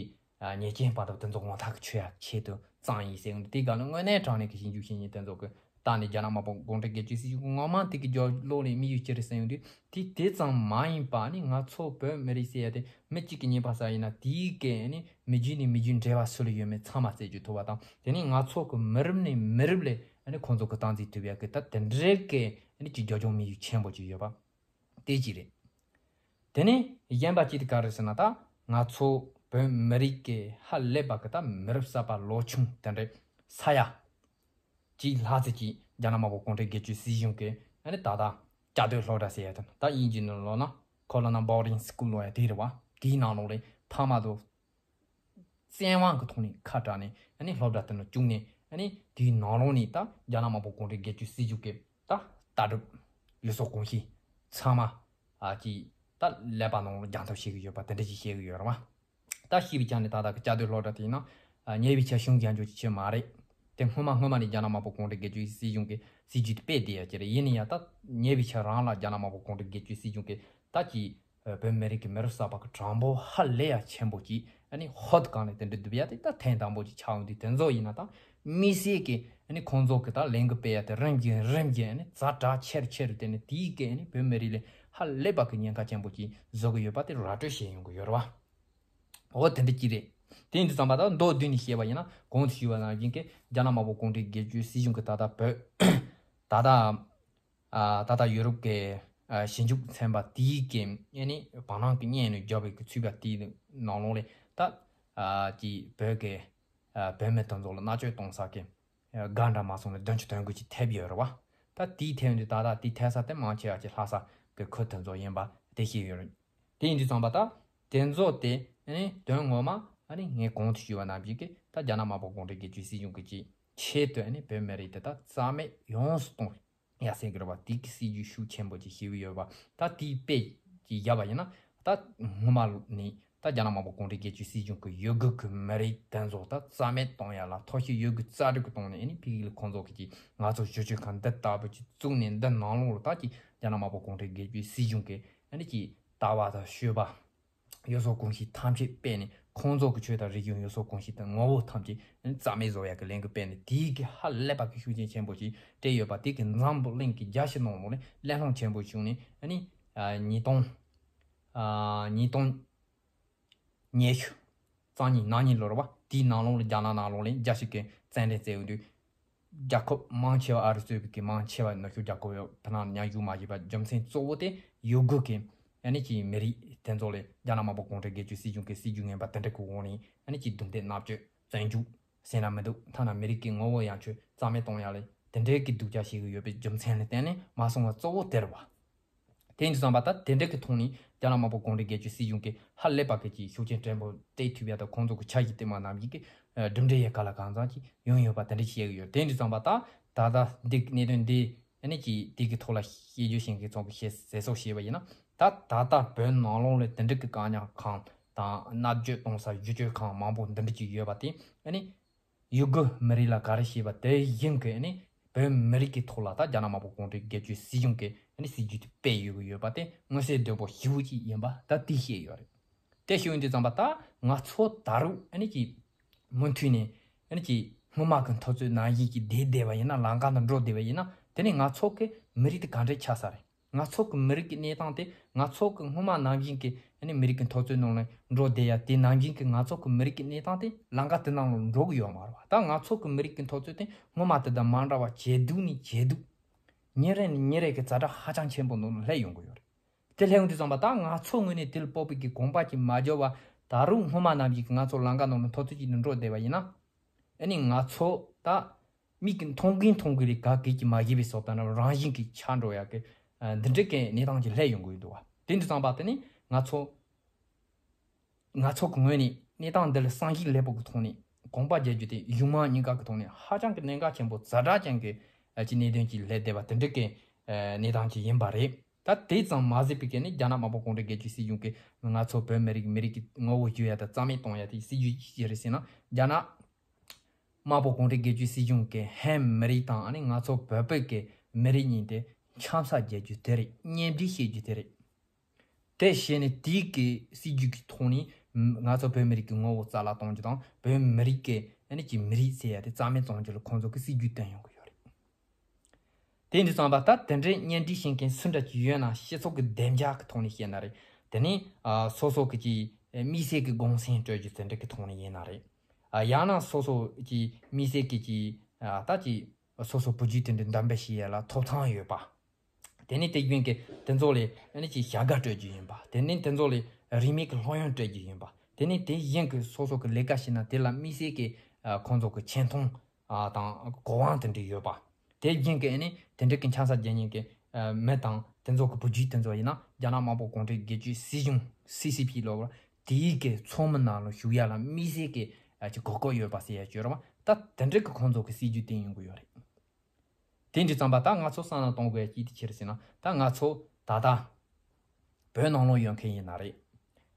ཉེས་ཅན་དཔའ་བདག་དེ་ཚོ་ངོ་ཐག་ཆོད་ཡ་ཆེད་དུ་བཙན་ཡིན་ཟེར་གི་འདུག་དེ་ག་ལ་དངོས་གནས་དྲང་གནས་ཀྱི་ཞིབ་འཇུག་བྱེད་མཁན་དེ་ཚོ་གི་ད་ནི་རྒྱ་ནག་དམར་པོ་གུང་ཁྲན་རྒྱལ་གཅེས་སྲིད་གཞུང་ངོ་མ་དེ་གི་རྒྱབ་ལོགས་ནས་དམིགས་ཡུལ་ཅི་རེད་ཟེར་ཡོང་དུས་དེ་དེ་ཙམ་མ་ཡིན་པ་ནི་ང་ཚོ་བོད་མི་རིགས་ཟེར་ཡ་དེ་མི་གཅིག་གི་ཉེས་པ་ཟ་ཡིན་ན་དེའི་གི་ནི་མི་རྒྱུད་ནས་མི་རྒྱུད་འབྲེལ་བ་སུ་ལ་ཡོད་མེད་ཚང་མ་རྩད་གཅོད་ཐུབ་པ་དང་དེ་ནི་ང་ཚོ་གི་མི་རབས་ནས་མི་རབས་ལ་ནི་ཁོང་ཚོ་གི་སྟངས་འཛིན་ཐུབ་ཡ་གི་ད་དེ་འདྲའི་གི་ནི་ཅིག་རྒྱབ་ལྗོངས་དམིགས་ཡུལ་ཆེན་པོ་ཅིག་ཡོད་པ་དེ་གཅིག་རེད། དེ་ནས་གཞན་པ་གཅིག་དེ་ག་རེད་ཟེར་ན་ད་ང་ཚོ་བོད་མི་རིགས་ཀྱི་ཧ་ལས་པ་གི་ད་མི་རབས་གསར་པ་ལོ་ཆུང་དེ་འདྲའི་ས་ཡ་གཅིག་ལྷག་ཙམ་ཅིག་རྒྱ་ནག་དམར་པོ་གུང་ཁྲན་རྒྱལ་གཅེས་སྲིད་གཞུང་གིས་ཨ་ནི་ད་ལྟ་བཅའ་སྡོད་སློབ་གྲྭ་ཟེར་ཡ་དང་ད་དབྱིན་ཇིའི་ནང་ལོགས་ན་ཁོ་ལ་ན་བོར་ཌིང་སི་ཀུལ་ལབ་ཡ་དེ་རེད་བ། དེའི་ནང་ལོགས་ལ་ཕ་མ་དང་བཙན་དབང་གི་ཐོག་ནས་ཁ་གྲགས་ནས་ཨ་ནི་སློབ་གྲྭ་དེ་ནང་བཅུག་ནས་ཨ་ནི་དེའི་ནང་ལོགས་ནས་ད་རྒྱ་ནག་དམར་པོ་གུང་ཁྲན་རྒྱལ་གཅེས་སྲིད་གཞུང་གིས་ད་ལྟ་གྲུབ་ཡུལ་སྲོལ་གོམས་གཤིས་ཚང་མ་ཨ་ཅིག་ད་ཀླད་པ་ནང་ལ་རྒྱང་ཐག་བྱེད་ཀྱི་ཡོད་པ་དེ་འདྲ་ཞིག་བཤད་ཀྱི་ཡོད་རེད་བ། ད་ཤེས་པའི་ཆ་ནས་ད་ལྟ་གི་བཅའ་སྡོད་སློབ་གྲྭ་དེའི་ནང་ཉེ་བའི་ཆར་བྱུང་རྒྱ་འཇོག་ཅིག་ཆེ་མ་རེད། དེ་སྔོན་མ་སྔོན་མ་ནས་རྒྱ་ནག་དམར་པོ་གུང་ཁྲན་རྒྱལ་གཅེས་སྲིད་གཞུང་གི་སྲིད་ཇུས་དེ་སྤེལ་བསྡད་ཡ་ཅིག་རེད། ཡིན་ན་ཡང་ད་ཉེ་བའི་ཆར་རང་ལ་རྒྱ་ནག་དམར་པོ་གུང་ཁྲན་རྒྱལ་གཅེས་སྲིད་གཞུང་གི་ད་ཀྱི་བོད་མི་རིགས་ཀྱི་མི་རབས་གསར་པ་གི་གྲངས་འབོར་ཧ་ལས་ཡ་ཆེན་པོ་ཅིག་ཨ་ནི་ཧོད་གང་ནས་དེ་འདྲ་འདུག་ཡ་དེ་ད་ཐེངས་དང་པོ་ཅིག་ཆགས་ཡོང་དུས་དེ་ཚོ་ཡིན་ན་ད་དམིགས་བསལ་གྱི་ཨ་ནི་ཁོང་ཚོ་གི་ད་ལས་འགུལ་སྤེལ་ཡ་དེ་རིམ་བཞིན་རིམ་བཞིན་ཨ་ནི་ཛ་དྲག་ཆེ་རུ་ཆེ་རུ་དེ་ནི་དེའི་གི་ཨ་ནི་བོད་མི་རིགས་ལ་ཧ་ལས་པ་གི་ཉེན་ཁ་ཆེན་པོ་ཅིག་བཟོ་གི་ཡོད་པ་དེ་ར་སྤྲོད་བྱས་ཡོང་གི་ཡོད་རེད་བ། འོ་དེ་འདྲ་ཅིག་རེད། དེ་ཡིན་དུས་ཙམ་པ་ད་མདོར་བསྡུས་ནས་བཤད་པ་ཡིན་ན་གོང་དུ་ཞུས་པ་ནང་བཞིན་གྱི་རྒྱ་ནག་དམར་པོ་གུང་ཁྲན་རྒྱལ་གཅེས་སྲིད་གཞུང་གི་ད་ལྟ་བོད་ད་ལྟ་ཨ་ད་ལྟ་ཡུ་རོབ་ཀྱི་ཨ་ཞིབ་འཇུག་ཚན་པ་དེའི་གི་ཨ་ནི་བར་སྣང་གི་སྙན་ནས་བརྒྱབ་པའི་གི་ཚུད་པ་དེའི་ནང་ལོགས་ལས་ད་ཨ་ཀྱི་བོད་ཀྱི་ ཨ་བོད་མི་དེ་ཚོ་ལ་མནར་གཅོད་གཏོང་ས་གི་ཨ་སྒར་འདྲ་མ་སོང་ནས་བདུན་ཅུ་དོན་དགུ་ཅིག་ཐེབས་ཡོད་རེད་བ། ད་དེའི་ཐད་དུ་ད་ལྟ་དེའི་ཐེབས་ས་དེ་མང་ཆེ་བ་ཅིག་ལྷ་ས་གི་ཁུལ་དེ་ཚོ་ཡིན་པ་དེ་ཤེས་ཡོད་རེད། དེ་ཡིན་དུས་ཙམ་པ་ད་དེ་ཚོ་དེ་ཨ་ནི་དོན་ངོ་མ་ཨ་ནི་ངས་གོང་དུ་ཞུས་པ་ནང་བཞིན་གི་ད་རྒྱ་ནག་དམར་པོ་གུང་ཁྲན་སྒེར་གཅོད་སྲིད་གཞུང་གི་ཅིག་ཆེད་དུ་ཨ་ནི་བོད་མི་རིགས་དེ་ད་རྩ་མེད་ཡོངས་སུ་གཏོང་ཡ་ཟེར་གི་རེད་བ། དེ་གི་སྲིད་ཇུས་ཤུགས་ཆེན་པོ་ཅིག་བྱེད་ཀྱི་ཡོད་པ། ད་དེའི་དཔེ་ཅིག་བཞག་པ་ཡིན་ན། ད་སྔོན་མ་ནས་ད་རྒྱ་ནག་དམར་པོ་གུང་ཁྲན་སྒེར་གཅོད་སྲིད་གཞུང་གི་ཡུལ་གུ་གི་མི་རིགས་དེ་ཚོ་ད་རྩ་མེད་གཏོང་ཡ་ལ་ཐབས་ཤེས་ཡོད་དགུ་རྩལ་སྤྲུགས་གི་གཏོང་ནས། ཨ་ནི་ཕ་གི་ལ་ཁོང་ཚོ་གི་ཅིག་ང་ཚོ་ཞུ་སྤྱོད་ཁང་འདི་ལྟ་བུ་ཅིག་བཙུགས་ནས། འདི་ནང་ལོགས་ལ་ད་ཅིག་རྒྱ་ནག་དམར་པོ་གུང་ཁྲན་སྒེར་གཅོད་སྲིད་གཞུང་གི་ཨ་ནི་ཅིག་ལྟ་བ་དང་སྤྱོད་པ། ཡུལ་སྲོལ་གོམས་གཤིས་ཐམས་ཅད་སྤེལ་ནས། ཁོང་ཚོ་གི་ཆོས་དང་རིག་གཞུང་། ཡུལ་སྲོལ་གོམས་གཤིས་དང་ངོ་བོ་ཐམས་ཅད་རྩ་མེད་བཟོ་ཡག་གི་ལས་འགུལ་སྤེལ་ནས། དེའི་གི་ཧ་ལས་པ་གི་ཤུགས་རྐྱེན་ཆེན་པོ་ཞིག་སྤྲད་ཡོད་པ། དེ་གི་འཛམ་བུ་གླིང་གི་རྒྱལ་སྤྱི་ནང་ལོགས་ནས་གླེང་སློང་ཆེན་པོ་བྱུང་ནས། ཨ་ནི་ཨ་ཉིས་སྟོང་ཨ་ཉིས་སྟོང་ཉི་ཤུ་རྩ་གཉིས་ནང་གཉིས་ལོར་བ་དེའི་ནང་ལོགས་ལ། རྒྱ་ནག་ནང་ལོགས་ལ་རྒྱལ་སྤྱི་གི་རྩ་འགྲན་རྩེ་འོས་དུས། རྒྱལ་ཁབ་མང་ཆེ་བ། ཨ་རི་གཙོས་པའི་གི་མང་ཆེ་བ་ནུབ་ཕྱོགས་རྒྱལ་ཁབ་ཡོད་པ་ནང་མཉམ་ཞུགས་མ་བྱས་པ་རྒྱུ་མཚན་གཙོ་བོ་དེ་ཡུལ་གུ་གི་ཨ་ནི་ཅིག་མི་རིགས་དེ་ཚོ་ལ་རྒྱ་ནག་དམར་པོ་གུང་ཁྲན་སྒེར་གཅོད་སྲིད་གཞུང་གི་སྲིད་ཇུས་ངན་པ་དེ་འདྲ་གི་འོག་ནས་ཨ་ནི་ཅིག་རྡུང་རྡེག་མནར་གཅོད་བཙོན་འཇུག་ཟེར་ན་མི་འདུག་ཐ་ན་མི་རིགས་ཀྱི་ངོ་བོ་ཡང་ཆོས་རྩ་མེད་གཏོང་ཡ་ལ་དེ་འདྲའི་གི་སྡུག་ཅག་བྱེད་གི་ཡོད་པའི་རྒྱུ་མཚན་ལ་བརྟེན་ནས་མ་སོང་བ་གཙོ་བོ་དེ་རེད་བ། དེ་ཡིན་དུས་ཙམ་པ་ད་དེ་འདྲ་གི་ཐོག་ནས་རྒྱ་ནག་དམར་པོ་གུང་ཁྲན་སྒེར་གཅོད་སྲིད་གཞུང་གིས་ཧ་ལས་པ་གི་ཅིག་ཤུགས་རྐྱེན་ཕྲན་བུ་སྤྲད་ཐུབ་ཡ་དང་། ཁོང་ཚོ་གི་འཆར་གཞི་དེ་མ་ནམ་ཞིག་གི་གྲུབ་འབྲས་ཡི་ག་ལ་གང་འཚམ་ཅིག་ཡོང་ཡོད་པ་དེ་འདྲ་བཤད་གི་ཡོད། དེ་ཡིན་དུས་ཙམ་པ་ད་ད་ལྟ་འདི་གནད་དོན་འདི་ཨ་ནི་ཅིག་དེ་གི་ཐོག་ལ་བཤད་རྒྱུ་ཞིག་གི་ཚོགས་ཀྱི་བཤད་ཟེར་སོགས་བཤད་པ་ཡིན་ན། ད་ད་ལྟ་བོད་ནང་ལོགས་ལ་དེ་འདྲ་གི་བཀག་ཉར་ཁང་དང་མནར་གཅོད་གཏོང་ས་ཞུ་སྤྱོད་ཁང་མང་པོ་འདི་འདྲ་ཅིག་ཡོད་པ་དེ་ཨ་ནི། ཡུལ་གུ་མི་རིགས་ལ་ག་རེ་བྱས་པ་དེ་བཞིན་གྱི་ཨ་ནི་བོད་མི་རིགས་ཀྱི་ཐོག་ལ་ད་རྒྱ་ནག་དམར་པོ་གུང་ཁྲན་སྒེར་གཅོད་སྲིད་གཞུང་གིས་ཨ་ནི་སྲིད་ཇུས་དེ་སྤེལ་ཡོད་ཀྱི་ཡོད་པ་དེ་མངོན་གསལ་དོད་པོ་ཞེ་པོ་ཅིག་ཡིན་པ་ད་དེ་བཤད་ཡོད་རེད། དེ་ཞུ་ཡོང་དུས་ཙམ་པ་ད་ང་ཚོ་ད་རུང་ཨ་ནི་ཅིག་མུ་མཐུད་ནས་ཨ་ནི་ཅིག་སྔོན་མ་གི་འཐབ་རྩོད་ནང་བཞིན་གྱི་བསྡད་བསྡད་པ་ཡིན་ན། ལམ་ཁ་ནང་འགྲོ་བསྡད་པ་ཡིན་ན། དེ་ནི་ང་ཚོ་གི་མི་རིགས་དེ་ག་འདྲས་ཆགས་ས་རེད། ང་ཚོ་གི་མི་རིགས་ཀྱི་གནས་སྟངས་དེ་ང་ཚོ་གི་སྔོན་མ་ནང་བཞིན་གྱི་ཨ་ནི་མི་རིགས་ཀྱི་འཐབ་རྩོད་ནང་ལ་འགྲོ་བསྡད་ཡ་དེ་ནང་བཞིན་གྱི་ང་ཚོ་གི་མི་རིགས་ཀྱི་གནས་སྟངས་དེ་ལམ་ཁ་དེ་ནང་ལ་འགྲོ་གི་ཡོད་མ་རེད་བ། ད་ང་ཚོ་གི་མི་རིགས་ཀྱི་འཐབ་རྩོད་དེ་སྔོན་མ་དེ་དང་མ་འདྲ་བ་ཇེ་སྡུག་ནས་ཇེ་སྡུག་ཉིན་རེ་ནས་ཉིན་རེ་གི་ཛ་དྲག་ཧ་ཅང་ཆེན་པོ་ནང་ལ་སླེབས་ཡོང་གི་ཡོད་རེད། དེ་སླེབས་ཡོང་དུས་ཙམ་པ་ད་ང་ཚོ་ངོས་ནས་དེ་ལ་སྤོབས་པའི་གི་གོམ་པ་ཅིག་མ་རྒྱོབ་པ། ད་རུང་སྔོན་མ་ནང་བཞིན་གྱི་ང་ཚོ་ལམ་ཁ་ནང་ལ་འཐབ་རྩོད་ཅིག་ནང་འགྲོ་བསྡད་པ་ཡིན་ན། ཨ་ནི་ང་ཚོ་ད་མིག་གིས་མཐོང་གིན་མཐོང་གིན་ལས་ག་གེ་ཅིག་མ་ཤེས་པའི་བཟོ་ལྟ་ན་རང་བཞིན་གྱིས་ཆགས་འགྲོ་ཡག་གི་ཨ་འདི་འདྲ་གི་གནས་སྟངས་ཅིག་སླེབས་ཡོང་གི་ཡོད་འདུག་བ། དེ་འདྲ་ཙམ་པ་དེ་ནི་ང་ཚོ་ང་ཚོ་གི་ངོས་ནས་གནས་སྟངས་འདི་ལ་བསམ་གཞིག་ལེགས་པོ་གི་ཐོག་ནས་གོམ་པ་རྒྱག་རྒྱུ་དེ་གཞུང་མང་གཉིས་ཀ་གི་ཐོག་ནས་ཧ་ཅང་གི་གནད་འགག་ཆེན་པོ་ཛ་དྲག་ཅན་གྱི་ཨ་ཅིག་གནད་དོན་ཅིག་སླེབས་བསྡད་པ་དེ་འདྲ་གི་ཨ་གནས་སྟངས་ཅིག་ཡིན་པ་རེད། ད་དེ་ཙམ་མ་ཟད་པའི་གི་ནི་རྒྱ་ནག་དམར་པོ་གུང་ཁྲན་སྒེར་གཅོད་སྲིད་གཞུང་གིས་ང་ཚོ་བོད་མི་རིགས་མི་རིགས་ཀྱི་ངོ་བོ་བསྒྱུར་ཡ་དང་རྩ་མེད་གཏོང་ཡ་དེ་སྲིད་ཇུས་ཅི་རེད་ཟེར་ན། རྒྱ་ནག་དམར་པོ་གུང་ཁྲན་སྒེར་གཅོད་སྲིད་གཞུང་གི་ཧན་མི་རིགས་དང་ཨ་ནི་ང་ཚོ་བོད་པའི་གི་མི་རིགས་གཉིས་དེ་འཆམ་ས་རྒྱག་རྒྱུ་དེ་རེད། གཉེན་སྒྲིག་བྱེད་རྒྱུ་དེ་རེད། དེ་བྱས་ནས་དེའི་གི་སྲིད་ཇུས་ཀྱི་ཐོག་ནས་ང་ཚོ་བོད་མི་རིགས་ཀྱི་ངོ་བོ་རྩ་བརླག་གཏོང་རྒྱུ་དང་། བོད་མི་རིགས་ཀྱི་ཨ་ནི་ཀྱི་མི་རིགས་ཟེར་ཡ་དེ་རྩ་མེད་གཏོང་རྒྱུ་ལ་ཁོང་ཚོ་གི་སྲིད་ཇུས་བཏོན་ཡོང་གི་ཡོད་རེད། དེ་ཡིན་དུས་ཙམ་པ་ད་དེ་འདྲའི་གཉེན་སྒྲིག་བྱེད་མཁན་སུ་འདྲ་ཅིག་ཡོད་ན། སྤྱི་ཚོགས་ཀྱི་བདེ་འཇགས་ཀྱི་ཐོག་ནས་བཤད་ན་རེད། དེ་ནས་ཨ་སོ་སོ་གི་ཀྱི་དམིགས་བསལ་གྱི་དགོངས་སེལ་སྤྲོད་རྒྱུ་དེ་འདྲ་གི་ཐོག་ནས་ཡིན་ན་རེད། ཨ་ཡང་ན་སོ་སོ་ཀྱི་དམིགས་བསལ་གྱི་ཀྱི་ཨ་ད་ཀྱི་སོ་སོ་བུ་རྒྱུད་དེ་འདྲ་འདམ་སྤེལ་བྱེད་ཡ་ལ་ཐོབ་ཐང་ཡོད་པ། དེ་ནས་དེ་བཞིན་གྱི་དེ་ཚོ་ལ་ཨ་ནི་ཅིག་བྱ་དགའ་སྤྲོད་རྒྱུ་ཡིན་པ། དེ་ནས་དེ་ཚོ་ལ་རིན་མེད་ཀྱི་སློབ་ཡོན་སྤྲད་རྒྱུ་ཡིན་པ། དེ་ནས་དེ་བཞིན་གྱི་སོ་སོ་གི་ལས་ཀ་བྱས་ན་དེ་ལ་དམིགས་བསལ་གྱི་ཨ་ཁོང་ཚོ་གི་ཆེ་མཐོང་ཨ་དང་གོ་དབང་དེ་འདྲ་ཡོད་པ། དེ་བཞིན་གྱི་ཨ་ནི་དེ་འདྲ་གི་འཆམ་ས་རྒྱག་མཁན་གྱི་ཨ་མི་དང་དེ་ཚོ་གི་བུ་རྒྱུད་དེ་ཚོ་ཡིན་ན། རྒྱ་ནག་དམར་པོ་གུང་ཁྲན་སྒེར་གཅོད་སྲིད་གཞུང་སི་སི་པི་ལོ་དེའི་གི་ཚོགས་མི་ནང་ལ་ཞུགས་ཡ་ལ་དམིགས་བསལ་གྱི་ཨ་ཅིག་གོ་སྐབས་ཡོད་པ་ཟེར་ཡ་ཅིག་ཡོད་རེད་བ། ད་དེ་འདྲ་གི་ཁོང་ཚོ་གི་སྲིད་ཇུས་བཏིང་ཡོང་གི་ཡོད་རེད། དེ་འདྲ་ཙམ་པ་ད་ང་ཚོ་བསམ་བློ་གཏོང་དགོས་ཡ་ཅིག་དེ་ཅི་རེད་ཟེར་ན། ད་ང་ཚོ་ད་ལྟ་བོད་ནང་ལོགས་ཡོད་མཁན་ཡིན་ན་རེད།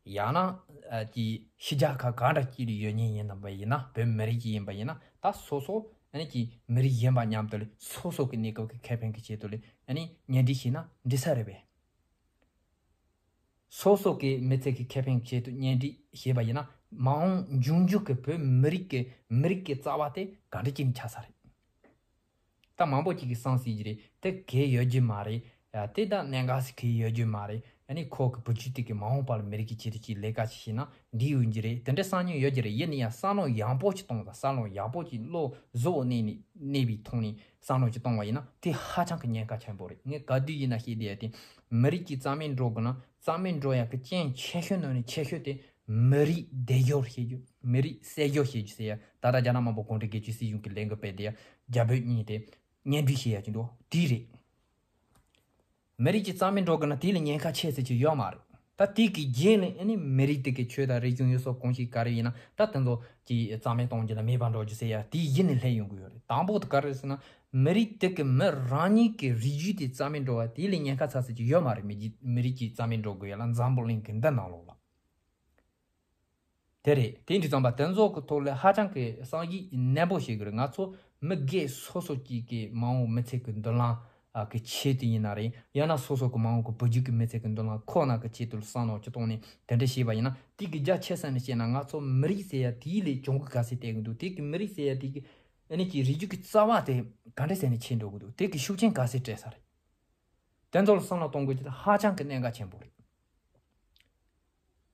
ཡང་ན་ཨ་ཀྱི་ཕྱི་རྒྱལ་ཁག་ག་འདྲ་ཅིག་ལ་ཡོད་མཁན་ཡིན་ན་བ་ཡིན་ན། བོད་མི་རིགས་ཅིག་ཡིན་པ་ཡིན་ན། ད་སོ་སོ་ཨ་ནི་ཀྱི་མི་རིགས་གཞན་པ་མཉམ་དུ་ལ་སོ་སོ་གི་གནས་སྐབས་ཀྱི་ཁེ་ཕན་གྱི་ཆེད་དུ་ལ་ཨ་ནི་གཉེན་སྒྲིག་བྱས་ན་འགྲིག་ས་རེད་པས། སོ་སོ་གི་མི་ཚེ་གི་ཁེ་ཕན་ཆེད་དུ་གཉེན་སྒྲིག་བྱས་པ་ཡིན་ན། མ་འོངས་འབྱུང་འགྱུར་གྱི་བོད་མི་རིགས་ཀྱི་མི་རིགས་ཀྱི་རྩ་བ་དེ་ག་འདྲ་ཅིག་ནས་ཆགས་ས་རེད། ད་མང་པོ་ཅིག་གིས་བསམ་སྲིད་ཀྱི་རེད། དེ་གལ་ཡོད་རྒྱུ་མ་རེད། ཡ་དེ་ད་གནད་འགག་ཞིག་གལ་ཡོད་རྒྱུ་མ་རེད། ཨ་ནི་ཁོ་གི་བུ་རྒྱུད་དེ་གི་མ་འོངས་པ་ལ་མི་རིགས་ཀྱི་ཆེད་དུ་ཅིག་ལས་ཀ་ཅིག་བྱས་ན་འགྲིག་ཡོང་རྒྱུ་རེད། དེ་འདྲ་བསམ་མྱོང་ཡོད་རྒྱུ་རེད། ཡིན་ན་ཡང་བསམ་བློ་ཡག་པོ་ཅིག་གཏོང་དང་། བསམ་བློ་ཡག་པོ་ཅིག་བློ་གཟུ་བོ་གནས་ནས་གནས་པའི་ཐོག་ནས་བསམ་བློ་ཅིག་གཏོང་བ་ཡིན་ན། དེ་ཧ་ཅང་གི་ཉེན་ཁ་ཆེན་པོ་རེད། ངས་ག་དུས་ཡིན་ན་བཤད་བསྡད་ཡ་དེ། མི་རིགས་ཀྱི་རྩ་མེད་འགྲོ་དགོས་ན། རྩ་མེད་འགྲོ་ཡག་གི་རྐྱེན་ཆེ་ཤོས་ནང་ནས་ཆེ་ཤོས་དེ་ མི་རིགས་སྡེབ་སྦྱོར་བྱེད་རྒྱུ། མི་རིགས་བསད་སྦྱོར་བྱེད་རྒྱུ་ཟེར་ཡ། ད་ལྟ་རྒྱ་ནག་དམར་པོ་གུང་ཁྲན་གྱིས་སྲིད་གཞུང་གི་ལས་འགུལ་སྤེལ་ཏེ་ཡ། རྒྱ་བོད་གཉིས་དེ་གཉེན་སྒྲིག་བྱེད་ཡ་ཅིག་འདུག་དེ་རེད། མི་རིགས་ཀྱི་རྩ་མེད་འགྲོ་དགོས་ན་དེ་ལས་ཉེན་ཁ་ཆེ་ཟེར་གྱི་ཡོད་མ་རེད། ད་དེ་གི་རྗེས་ནས་ཨ་ནི་མི་རིགས་དེ་གི་ཆོས་དང་རིག་གཞུང་ཡུལ་སྲོལ་གོམས་གཤིས་ག་རེ་ཡིན་ན་ད་དེ་ཚོ་གི་རྩ་མེད་གཏོང་རྒྱུ་དང་མེད་པ་འགྲོ་རྒྱུ་ཟེར་ཡ་དེ་གཞི་ནས་སླེབས་ཡོང་གི་ཡོད་རེད། དང་པོ་དེ་ག་རེ་ཟེར་ན། མི་རིགས་དེ་གི་མི་རང་ཉིད་ཀྱི་རིགས་རྒྱུད་དེ་རྩ་མེད་འགྲོ་བ་དེ་ལས་ཉེན་ཁ་ཚ་ཟེར་གྱི་ཡོད་མ་རེད། མི་རྒྱུད་མི་རིགས་ཀྱི་རྩ་མེད་འགྲོ་དགོས་ཡ་ལ་འཛམ་བུ་གླིང་གི་འདི་ནང་ལོགས་ལ། དེ་རེད། དེ་འདྲ་ཙམ་པ་དེ་ཚོ་གི་ཐོག་ལ་ཧ་ཅང་གི་བསམ་གཞིག་ནན་པོ་བྱེད་དགོས་རེད། ང་ཚོ་མི་སྒེར་སོ་སོ་གཅིག་གི་མ་འོངས་མི་ཚེ་གི་མདུན་ལམ་གི་ཆེད་དུ་ཡིན་ན་རེད། ཡང་ན་སོ་སོ་གི་མ་འོངས་གི་བུ་རྒྱུད་ཀྱི་མི་ཚེ་གི་མདུན་ལམ་ཁོ་ན་གི་ཆེད་དུ་བསམ་བློ་ཅིག་བཏང་ནས་དེ་འདྲ་བྱས་པ་ཡིན་ན། དེ་གི་རྒྱ་ཆེ་ས་ནས་བཤད་ན་ང་ཚོ་མི་རིགས་ཟེར་ཡ་དེའི་ལས་གྱོང་གུད་ག་ཚད་སྤྲད་གི་འདུག་དེ་གི་མི་རིགས་ཟེར་ཡ་དེ་གི་ཨ་ནི་གི་རིགས་རྒྱུད་ཀྱི་རྩ་བ་དེ་ག་འདྲ་ཟེར་ནས་ཆད་འགྲོ་གི་འདུག་དེ་གི་ཤུགས་རྐྱེན་ག་ཚད་སྤྲད་ས་རེད། དེ་ཚོ་ལ་བསམ་བློ་གཏོང་དགོས་ཀྱི་དེ་ཧ་ཅང་གི་གནད་འགག་ཆེན་པོ་རེད།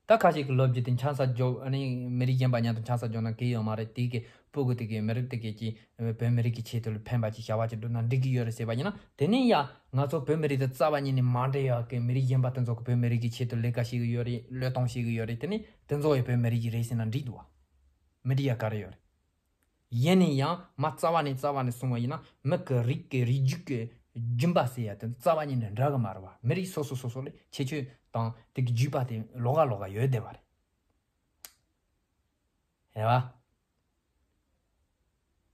ད་ཁ་ཤས་ཀྱི་ལོ་རྒྱུས་དེ་ཆང་ས་རྒྱོབ། ཨ་ནི་མི་རིགས་གཞན་པ་མཉམ་དུ་ཆང་ས་རྒྱོབ་ན་འགྲིག་ཡོད་མ་རེད། དེ་གི་སྤུ་གུ་དེ་གི་མི་རིགས་དེ་གི་ཀྱི་བོད་མི་རིགས་ཀྱི་ཆེད་དུ་ཕན་པ་ཅིག་བྱ་བ་ཅིག་བསྒྲུབས་ན་འགྲིག་གི་ཡོད་རེད་ཟེར་བ་ཡིན་ན། དེ་ནས་ཡང་ང་ཚོ་བོད་མི་རིགས་དེ་རྩ་བ་ཉིད་ནས་མ་འདྲེས་ཡག་གི་མི་རིགས་གཞན་པ་དེ་ཚོ་གི་བོད་མི་རིགས་ཀྱི་ཆེད་དུ་ལས་ཀ་བྱེད་གི་ཡོད་རེད། བློས་གཏོང་བྱེད་གི་ཡོད་རེད། དེ་ནས་དེ་ཚོ་ཡང་བོད་མི་རིགས་ཀྱི་རེད་ཟེར་ན་འགྲིག་འདུག་བ། མི་འགྲིག་ཡ་ག་རེ་ཡོད་རེད། ཡིན་ན་ཡང་མ་རྩ་བ་ནས་རྩ་བ་ནས་གསུངས་པ་ཡིན་ན། མི་གི་རིགས་ཀྱི་རིགས་རྒྱུད་ཀྱི་སྦྱིན་པ་ཟེར་ཡ་དེ་རྩ་བ་ཉིད་ནས་འདྲ་གི་མ་རེད་བ། མི་རིགས་སོ་སོ་སོ་སོ་ལ་ཁྱད་ཆོས་དང་དེ་གི་བརྒྱུད་པ་དེ་ལོགས་ཀ་ལོགས་ཀ་ཡོད་བསྡད་པ་རེད། རེད་བ།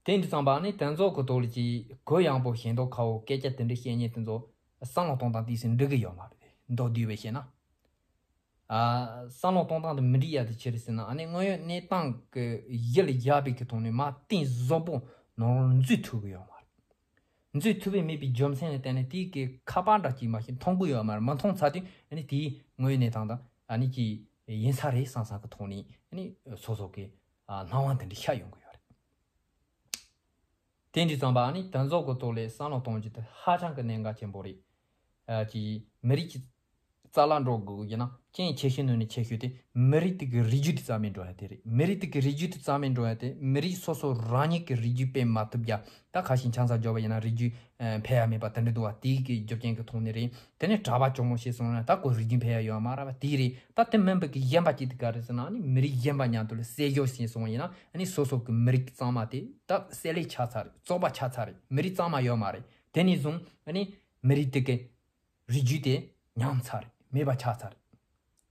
དེ་འདྲ་ཙམ་པ་ནི་དེ་ཚོ་གི་ཐོག་ལ་ཅིག་གུ་ཡངས་པོ་ཞེ་མདོག་ཁ་པོ་སྐད་ཆ་དེ་འདྲ་བཤད་མཁན་དེ་ཚོ་བསམ་བློ་གཏོང་སྟངས་དེ་ཚོ་འགྲིག་གི་ཡོད་མ་རེད། མདོར་བསྡུས་པ་བཤད་ན། ཨ། བསམ་བློ་གཏོང་སྟངས་དེ་མི་འགྲིག་ཡ་དེ་ཅི་རེད་ཟེར་ན། ཨ་ནི་དངོས་ཡོད་གནས་སྟངས་ཀྱི་གཞི་ལ་བཞག་པའི་གི་ཐོག་ནས་མ་གཏིང་ཟབ་པོ་ནང་ལ་འཛུལ་ཐུབ་ཀྱི་ཡོད་མ་རེད། འཛུལ་ཐུབ་པའི་མེད་པའི་རྒྱུ་མཚན་ལ་བརྟེན་ནས་དེའི་གི་ཁ་པར་འདྲ་ཅིག་མ་གཏོགས་མཐོང་གི་ཡོད་མ་རེད། མ་མཐོང་ཚར་དུས་ཨ་ནི་དེའི་དངོས་ཡོད་གནས་སྟངས་དང་ཨ་ནི་ཅི་ཡིན་ས་རེད་བསམ་བསམ་གི་ཐོག་ནས་ཨ་ནི་སོ་སོ་གི་ཨ་སྣང་བ་དེ་འདྲ་ཤར་ཡོང་གི་ཡོད་རེད། དེ་འདྲ་ཙམ་པ་ཨ་ནི་དེ་ཚོ་གི་ཐོག་ལ་བསམ་བློ་གཏོང་རྒྱུ་དེ་ཧ་ཅང་གི་གནད་འགག་ཆེན་པོ་རེད། ཨ་ཅི་མི་རིགས་ཀྱི་རྩ་བརླག་འགྲོ་དགོས་ཀྱི་ན་རྐྱེན་ཆེ་ཤོས་ནང་ནས་ཆེ་ཤོས་དེ་མི་རིགས་དེ་གི་རིགས་རྒྱུད་དེ་རྩ་མེད་འགྲོ་ཡ་དེ་རེད། མི་རིགས་དེ་གི་རིགས་རྒྱུད་དེ་རྩ་མེད་འགྲོ་ཡ་དེ་མི་རིགས་སོ་སོ་རང་ཉིད་ཀྱི་རིགས་རྒྱུད་སྤེལ་མ་ཐུབ་ཡ། ད་ཁ་ཤས་ཆང་ས་རྒྱོབ་པ་ཡིན་ན་རིགས་རྒྱུད་ཨ་འཕེལ་ཡ་མེད་པ་དེ་འདྲ་འདུག་བ། དེའི་གི་རྒྱུ་རྐྱེན་གི་ཐོག་ནས་རེད། དེ་ནས་གྲྭ་པ་གྱོག་མོ་བྱས་སོང་ན་ད་ཁོ་རིགས་རྒྱུད་འཕེལ་ཡ་ཡོད་མ་རེད་བ། དེ་རེད། ད་དེ་མིན་པའི་གི་གཞན་པ་ཅིག་དེ་ག་རེ་ཟེར་ན། ཨ་ནི་མི་རིགས་གཞན་པ་མཉམ་དུ་ལ་བསད་སྦྱོར་བྱས་སོང་བ་ཡིན་ན་ཨ་ནི་སོ་སོ་གི་མི་རིགས་གཙང་མ་དེ་ད་བསད་ལས་ཆགས་ཚར་རེད། བཙོག་པ་ཆགས་ཚར་རེད། མི་རིགས་གཙང་མ་ཡོད་མ་རེད། དེ་ནས་བཟུང་ཨ་ནི་མི་རིགས་དེ་གི་རིགས་རྒྱུད་དེ་ཉམས་ཚར་རེད། མེད་པ་ཆགས་ཚར་རེད།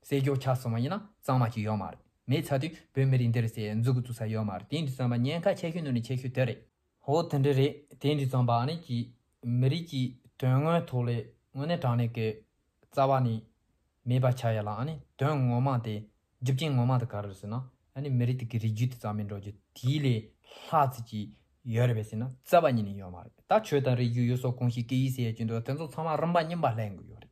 བསད་སྦྱོར་ཆགས་སོང་བ་ཡིན་ན་གཙང་མ་ཅིག་ཡོད་མ་རེད། མེད་ཚར་དུས་བོད་མི་རིགས་འདི་རེད་ཟེར་འཛུགས་དགོས་ས་ཡོད་མ་རེད། དེ་འདྲ་ཙམ་པ་ཉེན་ཁ་ཆེ་ཤོས་ནང་ནས་ཆེ་ཤོས་དེ་རེད། ཧོ་དེ་འདྲ་རེད། དེ་འདྲ་ཙམ་པ་ཨ་ནི་ཀྱི་མི་རིགས་ཀྱི་དོན་དངོས་ཐོག་ལས་དངོས་གནས་དྲང་གནས་ཀྱི་རྩ་བ་ནས་མེད་པ་ཆགས་ཡ་ལ་ཨ་ནི་དོན་ངོ་མ་དེ་རྒྱུ་རྐྱེན་ངོ་མ་དེ་ག་རེ་རེད་ཟེར་ན། ཨ་ནི་མི་རིགས་དེ་གི་རིགས་རྒྱུད་དེ་རྩ་མེད་འགྲོ་རྒྱུ་དེའི་ལས་ལྷག་ཙམ་ཅིག་ཡོད་རེད་པས་ཟེར་ན་རྩ་བ་ཉིད་ནས་ཡོད་མ་རེད། ད་ཆོས་དང་རིག་གཞུང་ཡུལ་སྲོལ་གོམས་གཤིས་སྐད་ཡིག་ཟེར་ཡ་ཅིག་འདུག་དེ་ཚོ་ཚང་མ་རིམ་པ་གཉིས་པ་ལེན་དགོས་ཡོད་རེད།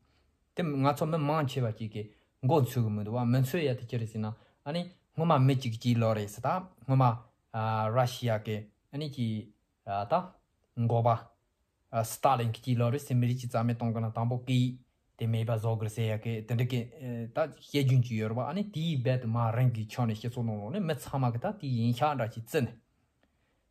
དེ་ང་ཚོ་མི་མང་ཆེ་བ་ཅིག་གིས་མགོ་འཚོས་གི་མི་འདུག་བ། མི་འཚོས་ཡ་དེ་ཅི་རེད་ཟེར་ན། ཨ་ནི་སྔོན་མ་མི་གཅིག་གཅིག་ལོ་རེད་ཟེར། ད་སྔོན་མ་ཨ་ར་ཤི་ཡ་གི་ཨ་ནི་ཅི་ཨ་ད་འགོ་པ་ཨ་སི་ཏཱ་ལིན་གྱི་གཅིག་ལོ་རེད་ཟེར། མི་རིགས་ཀྱི་རྩ་མེད་གཏོང་དགོས་ན་དང་པོ་སྐད་ཡིག་དེ་མེད་པ་བཟོ་དགོས་ཟེར་ཡ་གི་དེ་འདྲ་གི་ཨ་ད་བཤད་རྒྱུན་ཅིག་ཡོད་རེད་བ། ཨ་ནི་དེའི་རྦད་དེ་མ་རང་གི་ཕྱོགས་ནས་སྤྱི་ཚོགས་ནང་ལོགས་ནས་མི་ཚང་མ་གི་ད་དེའི་ཡིན་ཤག་འདྲ་ཞིག་བརྩི་ནས།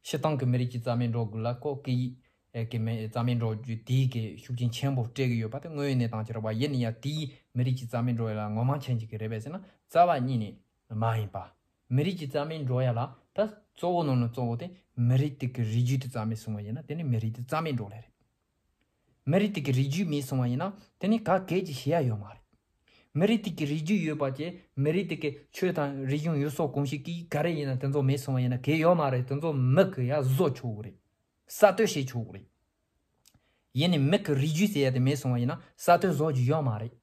སྤྱིར་བཏང་གི་མི་རིགས་ཀྱི་རྩ་མེད་འགྲོ་དགོས་ལ་ཁོ་སྐད་ཡིག་ཨེ་གི་མེད་རྩ་མེད་འགྲོ་རྒྱུ་དེའི་གི་ཤུགས་རྐྱེན་ཆེན་པོ་སྤྲད་གི་ཡོད་པ་དེ་དངོས་ཡོད་གནས་སྟངས་ཅིག་རེད་བ། ཡིན་ན་ཡང་དེའི་མི་རིགས་ཀྱི་རྩ་མེད་འགྲོ་ཡ་ལ་ངོ་མ་མཁྱེན་གྱི་གི་རེད་པས་ཟེར་ན་རྩ་བ་ཉིད་ནས་མ་ཡིན་པ། མི་རིགས་ཀྱི་རྩ་མེད་འགྲོ་ཡ་ལ་ད་གཙོ་བོ་ནང་ནས་གཙོ་བོ་དེ་མི་རིགས་དེ་གི་རིགས་རྒྱུད་དེ་རྩ་མེད་སོང་བ་ཡིན་ན་དེ་ནི་མི་རིགས་དེ་རྩ་མེད་འགྲོ་ལེ་རེད། མི་རིགས་དེ་གི་རིགས་རྒྱུད་མེད་སོང་བ་ཡིན་ན་དེ་ནི་ག་གེ་ཅིག་བྱེད་ཡ་ཡོད་མ་རེད། མི་རིགས་དེ་གི་རིགས་རྒྱུད་ཡོད་པ་བྱས་མི་རིགས་དེ་གི་ཆོས་དང་རིག་གཞུང་ཡུལ་སྲོལ་གོམས་གཤིས་སྐད་ཡིག་ག་རེ་ཡིན་ན་དེ་ཚོ་མེད་སོང་བ་ཡིན་ན་གེ་ཡོད་མ་རེད། དེ་ཚོ་མི་གི་ཡ་བཟོ་ཆོག་གི་རེད། གསར་གཏོད་བྱེད་ཆོག་གི་རེད། ཡིན་ནའི་མི་གི་རིགས་རྒྱུད་ཟེར་ཡ་དེ་མེད་སོང་བ་ཡིན་ན་གསར་གཏོད་བཟོ་རྒྱུ་ཡོད་མ་རེད།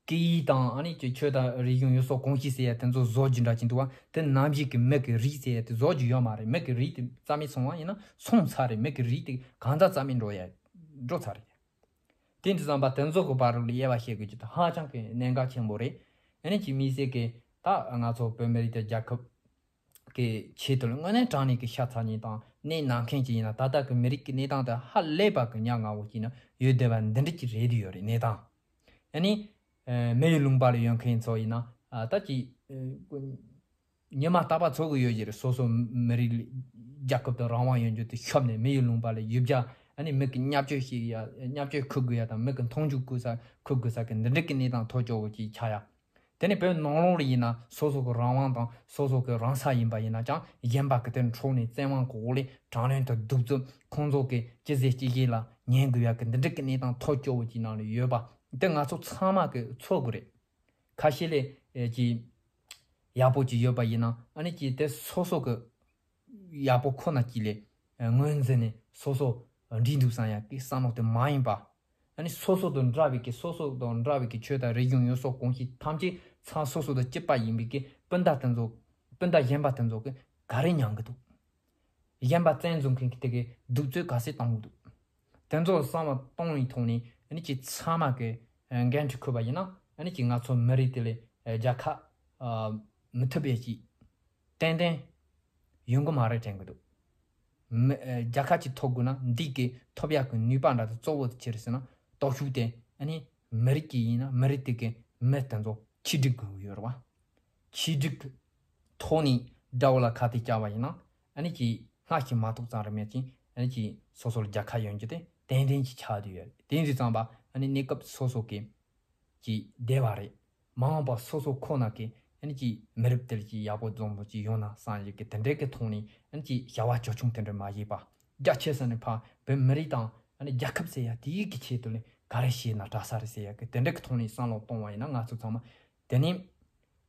སྐད་ཡིག་དང་ཨ་ནི་ཀྱི་ཆོས་དང་རིག་གཞུང་ཡུལ་སྲོལ་གོམས་གཤིས་ཟེར་ཡ་དེ་ཚོ་བཟོ་རྒྱུ་འདྲ་ཅིག་འདུག་བ། དེ་ནམ་ཞིག་གི་མི་གི་རིགས་ཟེར་ཡ་དེ་བཟོ་རྒྱུ་ཡོད་མ་རེད། མི་གི་རིགས་དེ་རྩ་མེད་སོང་བ་ཡིན་ན་སོང་ཚར་རེད། མི་གི་རིགས་དེ་གང་ཚ་རྩ་མེད་འགྲོ་ཡ་འགྲོ་ཚར་རེད། དེ་འདྲ་ཙམ་པ་དེ་ཚོ་གི་བར་ལ་དབྱེ་བ་ཕྱེ་དགོས་ཀྱི་དེ་ཧ་ཅང་གི་གནད་འགག་ཆེན་པོ་རེད། ཨ་ནི་ཀྱི་དམིགས་བསལ་གི་ད་ང་ཚོ་བོད་མི་རིགས་དེ་རྒྱལ་ཁབ་གི་ཆེད་དུ་དངོས་གནས་དྲང་གནས་ཀྱི་ཤ་ཚ་ཉིད་དང་གནས་ན་མཁན་ཅིག་ཡིན་ན་ད་ལྟ་གི་མི་རིགས་ཀྱི་གནས་སྟངས་དེ་ཧ་ལས་པ་གི་ཉག་ང་བོ་ཅིག་ན་ཡོད་བསྡད་པ་འདི་འདྲ་ཅིག་རེད་དུ་ཡོད་རེད་གནས་སྟངས། ཨ་ནི་མི་ཡི་ལུང་པ་ལ་ཡོད་མཁན་ཚོ་ཡིན་ན་ད་ཅིག་ཉི་མ་རྟག་པར་ཚོར་གི་ཡོད་ཀྱི་རེད། སོ་སོ་མི་རིགས་རྒྱལ་ཁབ་དང་རང་དབང་ཡོད་རྒྱུ་དེ་ཤོབ་ནས་མི་ཡི་ལུང་པ་ལ་ཡུལ་རྒྱ་ཨ་ནི་མི་གི་བརྙས་བཅོས་ཤིག་ཡ་བརྙས་བཅོས་ཁུར་དགོས་ཡ་དང་མི་གི་མཐོང་ཆུང་དགོས་ས་ཁུར་དགོས་ས་གི་འདི་འདྲ་གི་གནས་སྟངས་ཐོག་ཅོག་གི་ཅིག་ཆགས་ཡ། དེ་ནས་བོད་ནང་ལོགས་ལ་ཡིན་ན་སོ་སོ་གི་རང་དབང་དང་སོ་སོ་གི་རང་ས་ཡིན་པ་ཡིན་ན་ཅང་གཞན་པ་གི་དེ་འཕྲོག་ནས་བཙན་དབང་གི་འོག་ལས་དྲག་གནོན་དང་གདུག་རྩུབ་ཁོང་ཚོ་གི་ཅི་ཟེར་ཅི་བྱེད་ལ་ཉན་དགོས་ཡ་གི་འདི་འདྲ་གི་གནས་སྟངས་ཐོག་སྐྱོ་བོ་ཅིག་ནང་ལ་ཡོད་པ་དེ་ང་ཚོ་ཚང་མ་གི་ཚོར་དགོས་རེད། ཁ་ཤས་ལས་ཨེ་ཅི་ཡག་པོ་ཅིག་ཡོད་པ་ཡིན་ན་ཨ་ནི་ཅི་དེ་སོ་སོ་གི་ཡག་པོ་ཁོ་ན་ཅིག་ལས་ངོས་འཛིན་ནས་སོ་སོ་འགྲིག་འདུག་བསམ་ཡ་གི་བསམ་བློ་དེ་མ་ཡིན་པ། ཨ་ནི་སོ་སོ་དང་འདྲ་བའི་གི་སོ་སོ་དང་འདྲ་བའི་གི་ཆོས་དང་རིག་གཞུང་ཡོད་སོགས་གོམས་གཤིས་ཐམས་ཅད་ཚང་སོ་སོ་དང་གཅིག་པ་ཡིན་པའི་གི་སྤུན་ཟླ་དེ་ཚོ་སྤུན་ཟླ་གཞན་པ་དེ་ཚོ་གི་ག་རེ་མྱང་གི་འདུག་གཞན་པ་བཙན་བཟུང་མཁན་གི་དེ་གི་གདུག་རྩུབ་ག་ཚད་གཏོང་གི་འདུག་དེ་ཚོ་བསམ་བློ་གཏོང་བའི་ཐོག་ནས་ཨ་ནི་ཅི་ཚང་མ་གི་འགན་འཁྲི་འཁུར་བ་ཡིན་ན་ཨ་ནི་ཅི་ང་ཚོ་མི་རིགས་དེ་ལས་རྒྱལ་ཁ་མི་ཐུབ་པའི་ཅི་ཏན་ཏན་ཡོང་གི་མ་རེད་དྲན་གི་འདུག་མི་ཨ་རྒྱལ་ཁ་ཅིག་ཐོབ་དགོས་ན་འདི་གི་ཐོབ་ཡག་གི་ནུས་པ་འདྲ་དེ་གཙོ་བོ་དེ་ཅི་རེད་ཟེར་ན་སྟོབས་ཤུགས་དེ་ཨ་ནི་མི་རིགས་ཀྱི་ཡིན་ན་མི་རིགས་དེ་གི་མི་དེ་ཚོ་ཆིག་སྒྲིལ་དགོས་ཀྱི་ཡོད་རེད་བ། ཆིག་སྒྲིལ་གི་ཐོག་ནས་དགྲ་བོ་ལ་ཁ་གཏད་བཅག་པ་ཡིན་ན་ཨ་ནི་ཅི་སྔར་གྱི་མ་གཏོགས་ཙམ་རེད་མེད་ཅིང་ཨ་ནི་ཅི་སོ་སོ་ལ་རྒྱལ་ཁ་ཡོང་རྒྱུ་དེ་ཏན་ཏན་ཅིག་ཆགས་བསྡད་ཡོད་རེད། དེ་ཡིན་དུས་ཙམ་པ་ཨ་ནི་གནས་སྐབས་སོ་སོ་གི་ཀྱི་བདེ་བ་རེད། མ་འོངས་པ་སོ་སོ་ཁོ་ན་གི་ཨ་ནི་ཀྱི་མི་རབས་དེར་ཀྱི་ཡག་པོ་འཛོམས་པོ་ཅིག་ཡོང་ན་བསམ་ཡོད་ཀྱི་དེ་འདྲའི་གི་ཐོག་ནས་ཨ་ནི་ཀྱི་བྱ་བ་ཅོ་ཆུང་དེ་འདྲ་མ་བྱེད་པ། རྒྱ་ཆེ་ས་ནས་ཕ་བོད་མི་རིགས་དང་ཨ་ནི་རྒྱལ་ཁབ་ཟེར་ཡ་དེའི་གི་ཆེད་དུ་ལས་ག་རེ་བྱས་ན་དྲག་ས་རེད་ཟེར་ཡ་གི་དེ་འདྲའི་གི་ཐོག་ནས་བསམ་བློ་གཏོང་བ་ཡིན་ན་ང་ཚོ་ཚང་མ་དེ་ནས་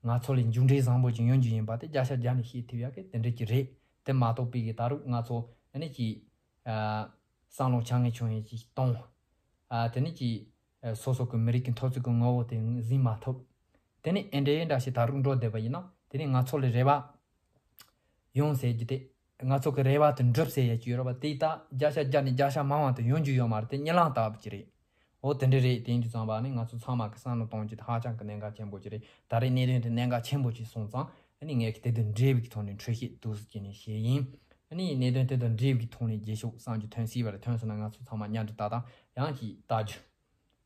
ང་ཚོ་ལས་མཇུག་འབྲས་བཟང་པོ་ཅིག་ཡོང་རྒྱུ་ཡིན་པ་དེ་བརྒྱ་ཆ་བརྒྱ་ནས་ཤེས་ཐུབ་ཡ་གི་དེ་འདྲའི་གི་རེད། དེ་མ་གཏོགས་པའི་གི་ད་རུང་ང་ཚོ་ཨ་ནི་ཀྱི་བསམ་བློ་ཆ་ངེས་ཆུང་ཡས་ཅིག་གཏོང་། དེ་ནས་ཀྱི་སོ་སོ་གི་མི་རིགས་ཀྱི་འཐབ་རྩོད་ཀྱི་ངོ་བོ་དེ་འཛིན་མ་ཐུབ། དེ་ནས་ཨེ་འདྲ་ཨེ་འདྲ་ཞིག་ད་རུང་འགྲོ་བསྡད་པ་ཡིན་ན་དེ་ནས་ང་ཚོ་ལ་རེ་བ་ཡོང་ཟེར་རྒྱུ་དེ། ང་ཚོ་གི་རེ་བ་དེ་འགྲུབ་ཟེར་ཡ་ཅིག་ཡོད་རེད་བ། དེ་ད་བརྒྱ་ཆ་བརྒྱ་ནས་བརྒྱ་ཆ་མང་བ་དེ་ཡོང་རྒྱུ་ཡོད་མ་རེད། དེ་གཉིད་ལམ་ལྟ་བུ་ཅིག་རེད། འོ་དེ་འདྲ་རེད། དེ་ཡིན་དུས་ཙམ་པ་ནི་ང་ཚོ་ཚང་མ་གི་བསམ་བློ་གཏོང་རྒྱུ་དེ་ཧ་ཅང་གི་གནད་འགག་ཆེན་པོ་ཅིག་རེད། ད་རེས་གནད་དོན་དེ་གནད་འགག་ཆེན་པོ་ཅིག་སོང་ཙང་ཨ་ནི་ངས་དེ་དང་འབྲེལ་བའི་ཐོག་ནས་འཕྲོས་བཤད་ཏོག་ཙམ་བྱས་ནས་བཤད་ཡིན། ཨ་ནི་གནད་དོན་དེ་དང་འབྲེལ་བའི་ཐོག་ནས་རྗེས་ཕྱོགས་བསམ་རྒྱུ་ཐོན་སྲིད་པ་རེད། ཐོན་སོང་ན་ང་ཚོ་ཚང་མ་མཉམ་དུ་ད་ལྟ་ཡང་ཅིག་ལྟ་རྒྱུ།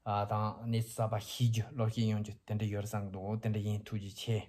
ཨ་དང་གནས་ཚུལ་གསར་པ་ཤེས་རྒྱུ་བློ་སྐྱེད་ཡོང་རྒྱུ་དེ་འདྲ་ཡོད་རེད་བསམ་གི་འདུག་དེ་འདྲ་ཡིན། ཐུགས་རྗེ་ཆེ།